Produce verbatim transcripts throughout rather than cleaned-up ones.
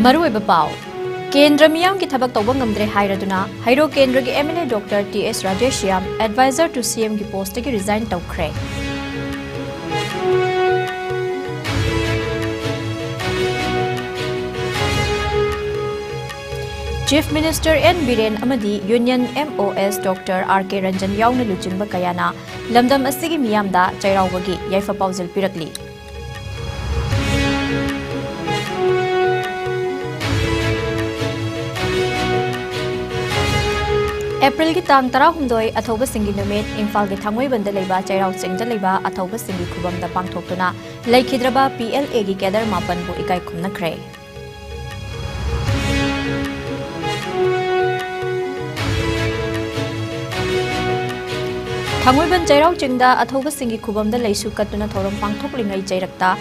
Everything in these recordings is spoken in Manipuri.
ꯃꯔꯨꯑꯣꯏꯕ ꯄꯥꯎ꯫ ꯀꯦꯟꯗ꯭ꯔ ꯃꯤꯌꯥꯝꯒꯤ ꯊꯕꯛ ꯇꯧꯕ ꯉꯝꯗ꯭ꯔꯦ ꯍꯥꯏꯔꯗꯨꯅ ꯍꯩꯔꯣꯛ ꯀꯦꯟꯗ꯭ꯔꯒꯤ M L A Doctor T S Radheshyam Advisor to C M ꯒꯤ post ꯇꯒꯤ resign ꯇꯧꯈ꯭ꯔꯦ꯫ Chief Minister N Biren ꯑꯃꯗꯤ Union M O S Doctor R K Ranjan ꯌꯥꯎꯅ ꯂꯨꯆꯤꯡꯕ ꯀꯌꯥꯅ ꯂꯝꯗꯝ ꯑꯁꯤꯒꯤ ꯃꯤꯌꯥꯝꯗ ꯆꯩꯔꯥꯎꯕꯒꯤ ꯌꯥꯏꯐ ꯄꯥꯎꯖꯦꯜ ꯄꯤꯔꯛꯂꯤ꯫ ꯑꯦꯄ꯭ꯔꯤꯜꯒꯤ ꯇꯥꯡ ꯇꯔꯥꯍꯨꯝꯗꯣꯏ, ꯑꯊꯧꯕꯁꯤꯡꯒꯤ ꯅꯨꯃꯤꯠ, ꯏꯝꯐꯥꯜꯒꯤ ꯊꯥꯡꯃꯩꯕꯟꯗ ꯂꯩꯕ ꯆꯩꯔꯥꯎ ꯆꯤꯡꯗ ꯂꯩꯕ ꯑꯊꯧꯕꯁꯤꯡꯒꯤ ꯈꯨꯕꯝꯗ ꯄꯥꯡꯊꯣꯛꯇꯨꯅ ꯂꯩꯈꯤꯗ꯭ꯔꯕ P L A ꯒꯤ cadre ꯃꯥꯄꯟꯕꯨ ꯏꯀꯥꯏ ꯈꯨꯝꯅꯈ꯭ꯔꯦ꯫ ꯊꯥꯡꯃꯩꯕꯟ ꯆꯩꯔꯥꯎ ꯆꯤꯡꯗ ꯑꯊꯧꯕꯁꯤꯡꯒꯤ ꯈꯨꯕꯝꯗ ꯂꯩꯁꯨ ꯀꯠꯇꯨꯅ ꯊꯧꯔꯝ ꯄꯥꯡꯊꯣꯛꯂꯤꯉꯩ ꯆꯩꯔꯛꯇ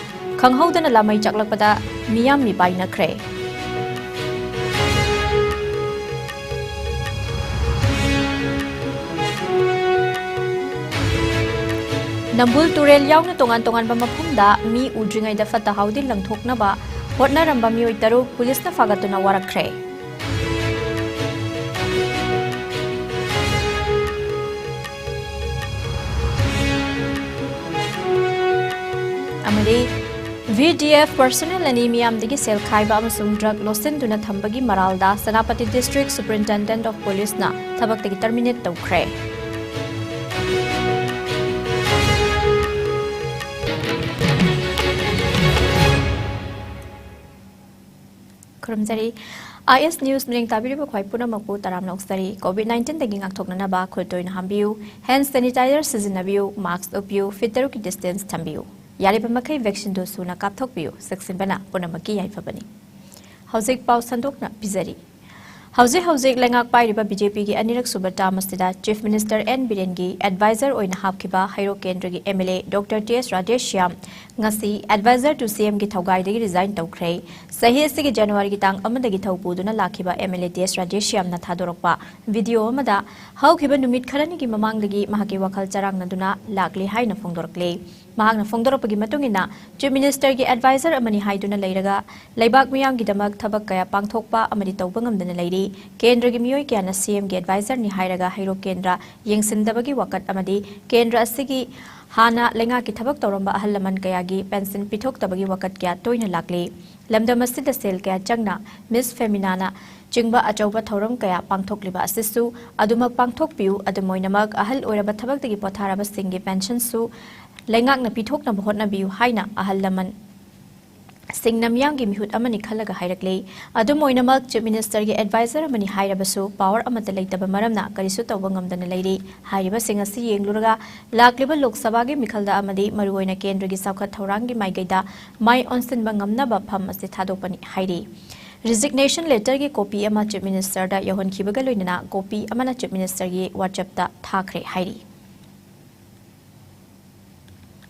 ꯈꯪꯍꯧꯗꯅ ꯂꯥꯃꯩ ꯆꯥꯛꯂꯛꯄꯗ ꯃꯤꯌꯥꯝ ꯃꯤꯄꯥꯏꯅꯈ꯭ꯔꯦ꯫ ꯅꯝꯕꯨꯜ ꯇꯨꯔꯦꯜ ꯌꯥꯎꯅ ꯇꯣꯉꯥꯟ ꯇꯣꯉꯥꯟꯕ ꯃꯐꯝꯗ ꯃꯤ ꯎꯗ꯭ꯔꯤꯉꯩꯗ ꯐꯠꯇ ꯍꯥꯎꯗꯤ ꯂꯪꯊꯣꯛꯅꯕ ꯍꯣꯠꯅꯔꯝꯕ ꯃꯤꯑꯣꯏ ꯇꯔꯨꯛ ꯄꯨꯂꯤꯁꯅ ꯐꯥꯒꯠꯇꯨꯅ ꯋꯥꯔꯛꯈ꯭ꯔꯦ꯫ ꯑꯃꯗꯤ V D F personnel ꯑꯅꯤ ꯃꯤꯌꯥꯝꯗꯒꯤ ꯁꯦꯜ ꯈꯥꯏꯕ ꯑꯃꯁꯨꯡ drug ꯂꯣꯠꯁꯤꯟꯗꯨꯅ ꯊꯝꯕꯒꯤ ꯃꯔꯥꯜꯗ Senapati District Superintendent of Police ꯅ ꯊꯕꯛꯇꯒꯤ terminate ꯇꯧꯈ꯭ꯔꯦ꯫ ꯈꯨꯔꯨꯝꯖꯔꯤ꯫ I S News ꯃꯤꯠꯌꯦꯡ ꯇꯥꯕꯤꯔꯤꯕ ꯈ꯭ꯋꯥꯏ ꯄꯨꯝꯅꯃꯛꯄꯨ ꯇꯔꯥꯝꯅ ꯑꯣꯛꯆꯔꯤ꯫ COVID nineteen ꯗꯒꯤ ꯉꯥꯛꯊꯣꯛꯅꯅꯕ ꯈꯨꯠ ꯇꯣꯏꯅ ꯍꯥꯝꯕꯤꯌꯨ, hand sanitizer ꯁꯤꯖꯤꯟꯅꯕꯤꯌꯨ, mask ꯎꯞꯄꯤꯌꯨ, feet ꯇꯔꯨꯛꯀꯤ distance ꯊꯝꯕꯤꯌꯨ꯫ ꯌꯥꯔꯤꯕ ꯃꯈꯩ vaccine ꯗꯨ ꯁꯨꯅ ꯀꯥꯞꯊꯣꯛꯄꯤꯌꯨ꯫ ꯆꯦꯛꯁꯤꯟꯕꯅ ꯄꯨꯝꯅꯃꯛꯀꯤ ꯌꯥꯏꯐꯕꯅꯤ꯫ ꯍꯧꯖꯤꯛ ꯄꯥꯎ ꯁꯟꯗꯣꯛꯅ ꯄꯤꯖꯔꯤ꯫ ꯍꯧꯖꯤꯛ ꯍꯧꯖꯤꯛ ꯂꯩꯉꯥꯛ ꯄꯥꯏꯔꯤꯕ B J P ꯒꯤ ꯑꯅꯤꯔꯛ ꯁꯨꯕ term ꯑꯁꯤꯗ Chief Minister N ꯕꯤꯔꯦꯟꯒꯤ advisor ꯑꯣꯏꯅ ꯍꯥꯞꯈꯤꯕ ꯍꯩꯔꯣꯛ ꯀꯦꯟꯗ꯭ꯔꯒꯤ M L A Doctor T S Radheshyam ꯉꯁꯤ advisor to C M ꯒꯤ ꯊꯧꯒꯥꯏꯗꯒꯤ resign ꯇꯧꯈ꯭ꯔꯦ꯫ ꯆꯍꯤ ꯑꯁꯤꯒꯤ ꯖꯅꯋꯥꯔꯤꯒꯤ ꯇꯥꯡ ꯑꯃꯗꯒꯤ ꯊꯧ ꯄꯨꯗꯨꯅ ꯂꯥꯛꯈꯤꯕ M L A T S ꯔꯥꯙꯦꯁ꯭ꯌꯥꯝꯅ ꯊꯥꯗꯣꯔꯛꯄ video ꯑꯃꯗ ꯍꯧꯈꯤꯕ ꯅꯨꯃꯤꯠ ꯈꯔꯅꯤꯒꯤ ꯃꯃꯥꯡꯗꯒꯤ ꯃꯍꯥꯛꯀꯤ ꯋꯥꯈꯜ ꯆꯔꯥꯡꯅꯗꯨꯅ ꯂꯥꯛꯂꯤ ꯍꯥꯏꯅ ꯐꯣꯡꯗꯣꯔꯛꯂꯤ꯫ ꯃꯍꯥꯛꯅ ꯐꯣꯡꯗꯣꯔꯛꯄꯒꯤ ꯃꯇꯨꯡ ꯏꯟꯅ, Chief Minister ꯒꯤ advisor ꯑꯃꯅꯤ ꯍꯥꯏꯗꯨꯅ ꯂꯩꯔꯒ ꯂꯩꯕꯥꯛ ꯃꯤꯌꯥꯝꯒꯤꯗꯃꯛ ꯊꯕꯛ ꯀꯌꯥ ꯄꯥꯡꯊꯣꯛꯄ ꯑꯃꯗꯤ ꯇꯧꯕ ꯉꯝꯗꯅ ꯂꯩꯔꯤ꯫ ꯀꯦꯟꯗ꯭ꯔꯒꯤ ꯃꯤꯑꯣꯏ ꯀꯌꯥꯅ C M ꯒꯤ advisor ꯅꯤ ꯍꯥꯏꯔꯒ ꯍꯩꯔꯣꯛ ꯀꯦꯟꯗ꯭ꯔ ꯌꯦꯡꯁꯤꯟꯗꯕꯒꯤ ꯋꯥꯀꯠ ꯑꯃꯗꯤ ꯀꯦꯟꯗ꯭ꯔ ꯑꯁꯤꯒꯤ ꯍꯥꯟꯅ ꯂꯩꯉꯥꯛꯀꯤ ꯊꯕꯛ ꯇꯧꯔꯝꯕ ꯑꯍꯜ ꯂꯃꯟ ꯀꯌꯥꯒꯤ pension ꯄꯤꯊꯣꯛꯇꯕꯒꯤ ꯋꯥꯀꯠ ꯀꯌꯥ ꯇꯣꯏꯅ ꯂꯥꯛꯂꯤ꯫ ꯂꯝꯗꯝ ꯑꯁꯤꯗ ꯁꯦꯜ ꯀꯌꯥ ꯆꯪꯅ Miss Femina ꯅ ꯆꯤꯡꯕ ꯑꯆꯧꯕ ꯊꯧꯔꯝ ꯀꯌꯥ ꯄꯥꯡꯊꯣꯛꯂꯤꯕ ꯑꯁꯤꯁꯨ ꯑꯗꯨꯃꯛ ꯄꯥꯡꯊꯣꯛꯄꯤꯌꯨ꯫ ꯑꯗꯨꯝ ꯑꯣꯏꯅꯃꯛ, ꯑꯍꯜ ꯑꯣꯏꯔꯕ ꯊꯕꯛꯇꯒꯤ ꯄꯣꯊꯥꯔꯕꯁꯤꯡꯒꯤ pension ꯁꯨ ꯂꯩꯉꯥꯛꯅ ꯄꯤꯊꯣꯛꯅꯕ ꯍꯣꯠꯅꯕꯤꯌꯨ ꯍꯥꯏꯅ ꯑꯍꯜ ꯂꯃꯟ ꯁꯤꯡꯅ ꯃꯤꯌꯥꯝꯒꯤ ꯃꯤꯍꯨꯠ ꯑꯃꯅꯤ ꯈꯜꯂꯒ ꯍꯥꯏꯔꯛꯂꯤ꯫ ꯑꯗꯨꯝ ꯑꯣꯏꯅꯃꯛ, Chief Minister ꯒꯤ advisor ꯑꯃꯅꯤ ꯍꯥꯏꯔꯕꯁꯨ power ꯑꯃꯠꯇ ꯂꯩꯇꯕ ꯃꯔꯝꯅ ꯀꯔꯤꯁꯨ ꯇꯧꯕ ꯉꯝꯗꯅ ꯂꯩꯔꯤ꯫ ꯍꯥꯏꯔꯤꯕꯁꯤꯡ ꯑꯁꯤ ꯌꯦꯡꯂꯨꯔꯒ ꯂꯥꯛꯂꯤꯕ ꯂꯣꯛ ꯁꯚꯥꯒꯤ ꯃꯤꯈꯜꯗ ꯑꯃꯗꯤ ꯃꯔꯨꯑꯣꯏꯅ ꯀꯦꯟꯗ꯭ꯔꯒꯤ ꯆꯥꯎꯈꯠ ꯊꯧꯔꯥꯡꯒꯤ ꯃꯥꯏꯀꯩꯗ ꯃꯥꯏ ꯑꯣꯟꯁꯤꯟꯕ ꯉꯝꯅꯕ ꯐꯝ ꯑꯁꯤ ꯊꯥꯗꯣꯛꯄꯅꯤ ꯍꯥꯏꯔꯤ꯫ Resignation letter ꯒꯤ copy ꯑꯃ Chief Minister ꯗ ꯌꯧꯍꯟꯈꯤꯕꯒ ꯂꯣꯏꯅꯅ copy ꯑꯃꯅ Chief Minister ꯒꯤ WhatsApp ꯇ ꯊꯥꯈ꯭ꯔꯦ ꯍꯥꯏꯔꯤ꯫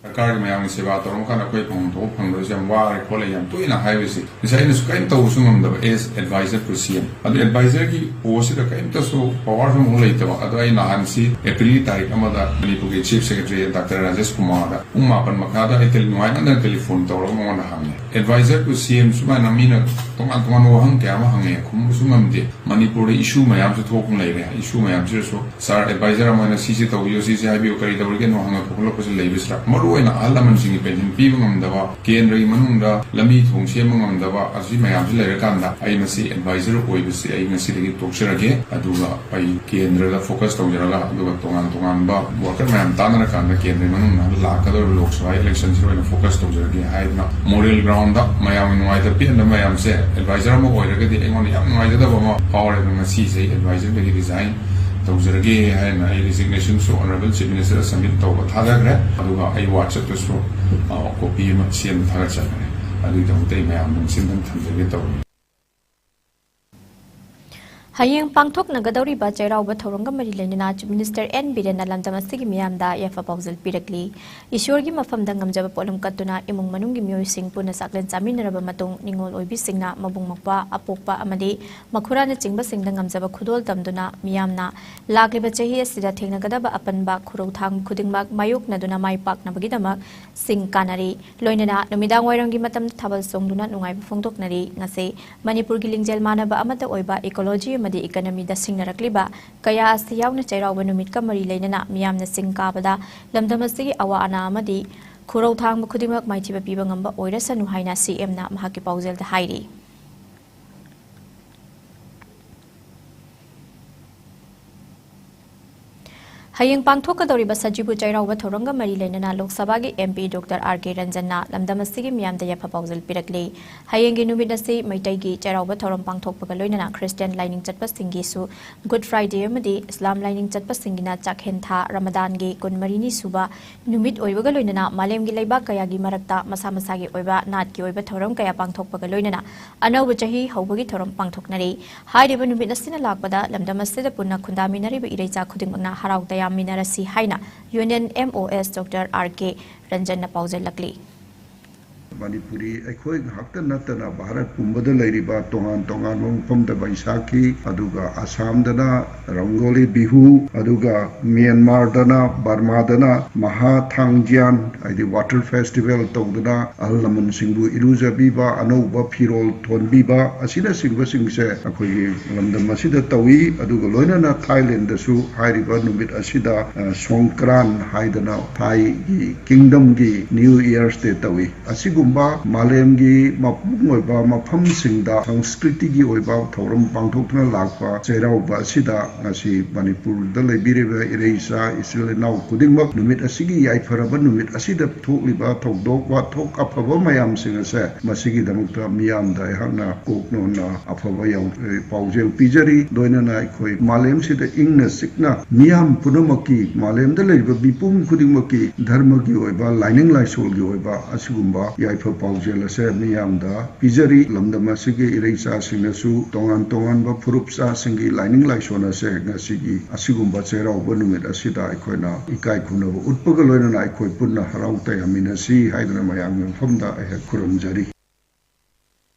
ꯁꯔꯀꯥꯔꯒꯤ ꯃꯌꯥꯝꯒꯤ ꯁꯦꯕꯥ ꯇꯧꯔꯝ ꯀꯥꯟꯗ ꯑꯩꯈꯣꯏ ꯐꯪꯐꯝ ꯊꯣꯛꯄ ꯐꯪꯗꯕꯁꯦ ꯌꯥꯝ ꯋꯥꯔꯦ ꯈꯣꯠꯂꯦ ꯌꯥꯝ ꯇꯣꯏꯅ ꯍꯥꯏꯕꯁꯤ, ꯉꯁꯥꯏ ꯑꯩꯅꯁꯨ ꯀꯔꯤꯝ ꯇꯧꯕꯁꯨ ꯉꯝꯗꯕ, as advisor to C M꯫ ꯑꯗꯨ advisor ꯒꯤ post ꯁꯤꯗ ꯀꯔꯤꯝꯇꯁꯨ power ꯁꯨ ꯑꯃꯨꯛ ꯂꯩꯇꯕ꯫ ꯑꯗꯣ ꯑꯩ ꯅꯍꯥꯟꯁꯤ April ꯒꯤ ꯇꯥꯔꯤꯛ ꯑꯃꯗ ꯃꯅꯤꯄꯨꯔꯒꯤ Chief Secretary Doctor ꯔꯥꯖꯦꯁ ꯀꯨꯃꯥꯔꯗ ꯄꯨꯡ ꯃꯥꯄꯟ ꯃꯈꯥꯗ ꯑꯩ ꯇꯦꯂꯤ-, ꯅꯨꯡꯉꯥꯏꯃꯟꯗꯅ telephone ꯇꯧꯔꯒ ꯃꯉꯣꯟꯗ ꯍꯪꯉꯦ, advisor to C M ꯁꯨꯃꯥꯏꯅ ꯃꯤꯅ ꯇꯣꯉꯥꯟ ꯇꯣꯉꯥꯟꯕ ꯋꯥꯍꯪ ꯀꯌꯥ ꯑꯃ ꯍꯪꯉꯦ, ꯈꯨꯝꯕꯁꯨ ꯉꯝꯗꯦ꯫ ꯃꯅꯤꯄꯨꯔꯗ issue ꯃꯌꯥꯝꯁꯨ ꯊꯣꯛꯄ ꯂꯩꯔꯦ꯫ Issue ꯃꯌꯥꯝꯁꯤꯗꯁꯨ, "Sir, advisor ꯑꯃ ꯑꯣꯏꯅ ꯁꯤꯁꯦ ꯇꯧꯕꯤꯌꯨ, ꯁꯤꯁꯦ ꯍꯥꯏꯕꯤꯌꯨ, ꯀꯔꯤ ꯇꯧꯔꯤꯒꯦꯅꯣ?" ꯍꯪꯉꯛꯄ ꯈꯣꯠꯂꯛꯄꯁꯦ ꯂꯩꯕꯁꯤꯗ, ꯃꯔꯨꯑꯣꯏꯅ ꯑꯍꯜ ꯂꯃꯟꯁꯤꯡꯒꯤ pension ꯄꯤꯕ ꯉꯝꯗꯕ, ꯀꯦꯟꯗ꯭ꯔꯒꯤ ꯃꯅꯨꯡꯗ ꯂꯝꯕꯤ ꯊꯣꯡ ꯁꯦꯝꯕ ꯉꯝꯗꯕ, ꯑꯁꯤ ꯃꯌꯥꯝꯁꯤ ꯂꯩꯔꯀꯥꯟꯗ, ꯑꯩ ꯃꯁꯤ advisor ꯑꯣꯏꯕꯁꯤ ꯑꯩ ꯉꯁꯤꯗꯒꯤ ꯇꯣꯛꯆꯔꯒꯦ, ꯑꯗꯨꯒ ꯑꯩ ꯀꯦꯟꯗ꯭ꯔꯗ focus ꯇꯧꯖꯔꯒ, ꯑꯗꯨꯒ ꯇꯣꯉꯥꯟ ꯇꯣꯉꯥꯟꯕ worker ꯃꯌꯥꯝ ꯇꯥꯟꯅꯔꯀꯥꯟꯗ, ꯀꯦꯟꯗ꯭ꯔꯒꯤ ꯃꯅꯨꯡꯗ ꯂꯥꯛꯀꯗꯧꯔꯤꯕ ꯂꯣꯛ ꯁꯚꯥ election ꯁꯤꯗ ꯑꯣꯏꯅ focus ꯇꯧꯖꯔꯒꯦ ꯍꯥꯏꯗꯨꯅ, moral ground ꯗ ꯃꯌꯥꯝꯒꯤ ꯅꯨꯡꯉꯥꯏꯇ ꯄꯦꯟꯗꯕ ꯃꯌꯥꯝꯁꯦ advisor ꯑꯃ ꯑꯣꯏꯔꯒꯗꯤ ꯑꯩꯉꯣꯟꯗ ꯌꯥꯝ ꯅꯨꯡꯉꯥꯏꯖꯗꯕ ꯑꯃ ꯐꯥꯎꯔꯦ꯫ ꯑꯗꯨꯅ ꯉꯁꯤꯁꯦ ꯑꯩ advisor ꯗꯒꯤ resign ꯇꯧꯖꯔꯒꯦ ꯍꯥꯏꯅ ꯑꯩ resignation ꯁꯨ Honourable Chief Minister ꯗ submit ꯇꯧꯕ ꯊꯥꯖꯈ꯭ꯔꯦ꯫ ꯑꯗꯨꯒ ꯑꯩ WhatsApp ꯇꯁꯨ, ꯑ, copy ꯑꯃ ꯁꯦꯝꯕ ꯊꯥꯒꯠꯆꯈ꯭ꯔꯦ꯫ ꯑꯗꯨꯒꯤꯗꯃꯛꯇ ꯑꯩ ꯃꯌꯥꯝꯗ ꯃꯁꯤꯝꯇꯪ ꯊꯝꯖꯒꯦ ꯇꯧꯕꯅꯤ꯫ ꯍꯌꯦꯡ ꯄꯥꯡꯊꯣꯛꯅꯒꯗꯧꯔꯤꯕ ꯆꯩꯔꯥꯎꯕ ꯊꯧꯔꯝꯒ ꯃꯔꯤ ꯂꯩꯅꯅ Chief Minister N ꯕꯤꯔꯦꯟꯅ ꯂꯝꯗꯝ ꯑꯁꯤꯒꯤ ꯃꯤꯌꯥꯝꯗ ꯌꯥꯏꯐ ꯄꯥꯎꯖꯦꯜ ꯄꯤꯔꯛꯂꯤ꯫ ꯏꯁꯣꯔꯒꯤ ꯃꯐꯝꯗ ꯉꯝꯖꯕ ꯄꯣꯠꯂꯨꯝ ꯀꯠꯇꯨꯅ ꯏꯃꯨꯡ ꯃꯅꯨꯡꯒꯤ ꯃꯤꯑꯣꯏꯁꯤꯡ ꯄꯨꯟꯅ ꯆꯥꯛꯂꯦꯟ ꯆꯥꯃꯤꯟꯅꯔꯕ ꯃꯇꯨꯡ, ꯅꯤꯉꯣꯜ ꯑꯣꯏꯕꯤꯁꯤꯡꯅ ꯃꯕꯨꯡ ꯃꯧꯄ꯭ꯋꯥ, ꯑꯄꯣꯛꯄ ꯑꯃꯗꯤ ꯃꯈꯨꯔꯥꯅꯆꯤꯡꯕꯁꯤꯡꯗ ꯉꯝꯖꯕ ꯈꯨꯗꯣꯜ ꯇꯝꯗꯨꯅ ꯃꯤꯌꯥꯝꯅ ꯂꯥꯛꯂꯤꯕ ꯆꯍꯤ ꯑꯁꯤꯗ ꯊꯦꯡꯅꯒꯗꯕ ꯑꯄꯟꯕ ꯈꯨꯔꯧ ꯊꯥꯡꯕ ꯈꯨꯗꯤꯡꯃꯛ ꯃꯥꯌꯣꯛꯅꯗꯨꯅ ꯃꯥꯏ ꯄꯥꯛꯅꯕꯒꯤꯗꯃꯛ ꯁꯤꯡ ꯀꯥꯟꯅꯔꯤ꯫ ꯂꯣꯏꯅꯅ ꯅꯨꯃꯤꯗꯥꯡ ꯋꯥꯏꯔꯝꯒꯤ ꯃꯇꯝꯗ ꯊꯥꯕꯜ ꯆꯣꯡꯗꯨꯅ ꯅꯨꯡꯉꯥꯏꯕ ꯐꯣꯡꯗꯣꯛꯅꯔꯤ꯫ ꯉꯁꯤ ꯃꯅꯤꯄꯨꯔꯒꯤ ꯂꯤꯡꯖꯦꯜ ꯃꯥꯟꯅꯕ ꯑꯃꯠꯇ ꯑꯣꯏꯕ ecology ꯑꯃꯗꯤ economyꯗ ꯁꯤꯡꯅꯔꯛꯂꯤꯕ ꯀꯌꯥ ꯑꯁꯤ ꯌꯥꯎꯅ ꯆꯩꯔꯥꯎꯕ ꯅꯨꯃꯤꯠꯀ ꯃꯔꯤ ꯂꯩꯅꯅ ꯃꯤꯌꯥꯝꯅ ꯆꯤꯡ ꯀꯥꯕꯗ ꯂꯝꯗꯝ ꯑꯁꯤꯒꯤ ꯑꯋꯥ ꯑꯅꯥ ꯑꯃꯗꯤ ꯈꯨꯔꯧ ꯊꯥꯡꯕ ꯈꯨꯗꯤꯡꯃꯛ ꯃꯥꯏꯊꯤꯕ ꯄꯤꯕ ꯉꯝꯕ ꯑꯣꯏꯔꯁꯅꯨ ꯍꯥꯏꯅ ꯁꯤ ꯑꯦꯝꯅ ꯃꯍꯥꯛꯀꯤ ꯄꯥꯎꯖꯦꯜꯗ ꯍꯥꯏꯔꯤ꯫ ꯍꯌꯦꯡ ꯄꯥꯡꯊꯣꯛꯀꯗꯧꯔꯤꯕ ꯁꯖꯤꯕꯨ ꯆꯩꯔꯥꯎꯕ ꯊꯧꯔꯝꯒ ꯃꯔꯤ ꯂꯩꯅꯅ ꯂꯣꯛ ꯁꯚꯥꯒꯤ M P Doctor R K ꯔꯟꯖꯟꯅ ꯂꯝꯗꯝ ꯑꯁꯤꯒꯤ ꯃꯤꯌꯥꯝꯗ ꯌꯥꯏꯐ ꯄꯥꯎꯖꯦꯜ ꯄꯤꯔꯛꯂꯤ꯫ ꯍꯌꯦꯡꯒꯤ ꯅꯨꯃꯤꯠ ꯑꯁꯤ ꯃꯩꯇꯩꯒꯤ ꯆꯩꯔꯥꯎꯕ ꯊꯧꯔꯝ ꯄꯥꯡꯊꯣꯛꯄꯒ ꯂꯣꯏꯅꯅ Christian ꯂꯥꯏꯅꯤꯡ ꯆꯠꯄꯁꯤꯡꯒꯤꯁꯨ Good Friday ꯑꯃꯗꯤ ꯏꯁꯂꯥꯝ ꯂꯥꯏꯅꯤꯡ ꯆꯠꯄꯁꯤꯡꯒꯤꯅ ꯆꯥꯛꯍꯦꯟ ꯊꯥ ꯔꯃꯗꯥꯟꯒꯤ ꯀꯨꯟꯃꯔꯤꯅꯤ ꯁꯨꯕ ꯅꯨꯃꯤꯠ ꯑꯣꯏꯕꯒ ꯂꯣꯏꯅꯅ ꯃꯥꯂꯦꯝꯒꯤ ꯂꯩꯕꯥꯛ ꯀꯌꯥꯒꯤ ꯃꯔꯛꯇ ꯃꯁꯥ ꯃꯁꯥꯒꯤ ꯑꯣꯏꯕ ꯅꯥꯠꯀꯤ ꯑꯣꯏꯕ ꯊꯧꯔꯝ ꯀꯌꯥ ꯄꯥꯡꯊꯣꯛꯄꯒ ꯂꯣꯏꯅꯅ ꯑꯅꯧꯕ ꯆꯍꯤ ꯍꯧꯕꯒꯤ ꯊꯧꯔꯝ ꯄꯥꯡꯊꯣꯛꯅꯔꯤ꯫ ꯍꯥꯏꯔꯤꯕ ꯅꯨꯃꯤꯠ ꯑꯁꯤꯅ ꯂꯥꯛꯄꯗ ꯂꯝꯗꯝ ꯑꯁꯤꯗ ꯄꯨꯟꯅ ꯈꯨꯟꯗꯥꯃꯤꯟꯅꯔꯤꯕ ꯏꯔꯩꯆꯥ ꯈꯨꯗꯤꯡꯃꯛꯅ ꯍꯔꯥꯎ ꯇꯌꯥꯝꯃꯤꯟꯅꯔꯁꯤ ꯍꯥꯏꯅ Union M O S Doctor R K ꯔꯟꯖꯟꯅ ꯄꯥꯎꯖꯦꯜꯂꯛꯂꯤ꯫ Manipuri ꯑꯩꯈꯣꯏ ꯉꯥꯛꯇ ꯅꯠꯇꯅ ꯚꯥꯔꯠ ꯄꯨꯝꯕꯗ ꯂꯩꯔꯤꯕ ꯇꯣꯉꯥꯟ ꯇꯣꯉꯥꯟꯕ ꯃꯐꯝꯗ ꯕꯩꯁꯥꯈꯤ, ꯑꯗꯨꯒ ꯑꯁꯥꯝꯗꯅ ꯔꯪꯒꯣꯂꯤ ꯕꯤꯍꯨ, ꯑꯗꯨꯒ ꯃ꯭ꯌꯥꯟꯃꯥꯔꯗꯅ, ꯕꯔꯃꯥꯗꯅ ꯃꯍꯥ ꯊꯥꯡꯖ꯭ꯌꯥꯟ, ꯍꯥꯏꯗꯤ water festival ꯇꯧꯗꯅ ꯑꯍꯜ ꯂꯃꯟꯁꯤꯡꯕꯨ ꯏꯔꯨꯖꯕꯤꯕ, ꯑꯅꯧꯕ ꯐꯤꯔꯣꯜ ꯊꯣꯟꯕꯤꯕ ꯑꯁꯤꯅꯆꯤꯡꯕꯁꯤꯡꯁꯦ ꯑꯩꯈꯣꯏꯒꯤ ꯂꯝꯗꯝ ꯑꯁꯤꯗ ꯇꯧꯏ꯫ ꯑꯗꯨꯒ ꯂꯣꯏꯅꯅ ꯊꯥꯏꯂꯦꯟꯗꯁꯨ ꯍꯥꯏꯔꯤꯕ ꯅꯨꯃꯤꯠ ꯑꯁꯤꯗ, ꯑ, ꯁꯣꯡꯀ꯭ꯔꯥꯟ ꯍꯥꯏꯗꯅ ꯊꯥꯏꯒꯤ kingdomꯒꯤ New Year's Day ꯇꯧꯏ꯫ ꯑꯁꯤꯒꯨꯝꯕ ꯃꯥꯂꯦꯝꯒꯤ ꯃꯄꯨꯡ ꯑꯣꯏꯕ ꯃꯐꯝꯁꯤꯡꯗ ꯁꯪꯁꯀ꯭ꯔꯤꯇꯤꯒꯤ ꯑꯣꯏꯕ ꯊꯧꯔꯝ ꯄꯥꯡꯊꯣꯛꯇꯨꯅ ꯂꯥꯛꯄ ꯆꯩꯔꯥꯎꯕ ꯑꯁꯤꯗ ꯉꯁꯤ ꯃꯅꯤꯄꯨꯔꯗ ꯂꯩꯕꯤꯔꯤꯕ ꯏꯔꯩꯆꯥ ꯏꯆꯤꯜ ꯏꯅꯥꯎ ꯈꯨꯗꯤꯡꯃꯛ ꯅꯨꯃꯤꯠ ꯑꯁꯤꯒꯤ ꯌꯥꯏꯐꯔꯕ ꯅꯨꯃꯤꯠ ꯑꯁꯤꯗ ꯊꯣꯛꯂꯤꯕ ꯊꯧꯗꯣꯛ ꯋꯥꯊꯣꯛ ꯑꯐꯕ ꯃꯌꯥꯝꯁꯤꯡ ꯑꯁꯦ ꯃꯁꯤꯒꯤꯗꯃꯛꯇ ꯃꯤꯌꯥꯝꯗ ꯑꯩꯍꯥꯛꯅ ꯀꯣꯛꯅꯣꯟꯅ ꯑꯐꯕ ꯌꯥꯎ-, ꯄꯥꯎꯖꯦꯜ ꯄꯤꯖꯔꯤ꯫ ꯂꯣꯏꯅꯅ ꯑꯩꯈꯣꯏ ꯃꯥꯂꯦꯝꯁꯤꯗ ꯏꯪꯅ ꯆꯤꯛꯅ ꯃꯤꯌꯥꯝ ꯄꯨꯝꯅꯃꯛꯀꯤ, ꯃꯥꯂꯦꯝꯗ ꯂꯩꯔꯤꯕ ꯃꯤꯄꯨꯝ ꯈꯨꯗꯤꯡꯃꯛꯀꯤ ꯙꯔꯃꯒꯤ ꯑꯣꯏꯕ, ꯂꯥꯏꯅꯤꯡ ꯂꯥꯏꯁꯣꯜꯒꯤ ꯑꯣꯏꯕ ꯑꯁꯤꯒꯨꯝꯕ ꯌꯥꯏꯐ ꯄꯥꯎꯖꯦꯜ ꯑꯁꯦ ꯃꯤꯌꯥꯝꯗ ꯄꯤꯖꯔꯤ꯫ ꯂꯝꯗꯝ ꯑꯁꯤꯒꯤ ꯏꯔꯩꯆꯥꯁꯤꯡꯅꯁꯨ ꯇꯣꯉꯥꯟ ꯇꯣꯉꯥꯟꯕ ꯐꯨꯔꯨꯞ ꯆꯥꯁꯤꯡꯒꯤ ꯂꯥꯏꯅꯤꯡ ꯂꯥꯏꯁꯣꯟ ꯑꯁꯦ ꯉꯁꯤꯒꯤ ꯑꯁꯤꯒꯨꯝꯕ ꯆꯩꯔꯥꯎꯕ ꯅꯨꯃꯤꯠ ꯑꯁꯤꯗ ꯑꯩꯈꯣꯏꯅ ꯏꯀꯥꯏ ꯈꯨꯝꯅꯕ ꯎꯠꯄꯒ ꯂꯣꯏꯅꯅ ꯑꯩꯈꯣꯏ ꯄꯨꯟꯅ ꯍꯔꯥꯎ ꯇꯌꯥꯝꯃꯤꯟꯅꯁꯤ ꯍꯥꯏꯗꯨꯅ ꯃꯌꯥꯝꯒꯤ ꯃꯐꯝꯗ ꯑꯩꯍꯥꯛ ꯈꯨꯔꯨꯝꯖꯔꯤ꯫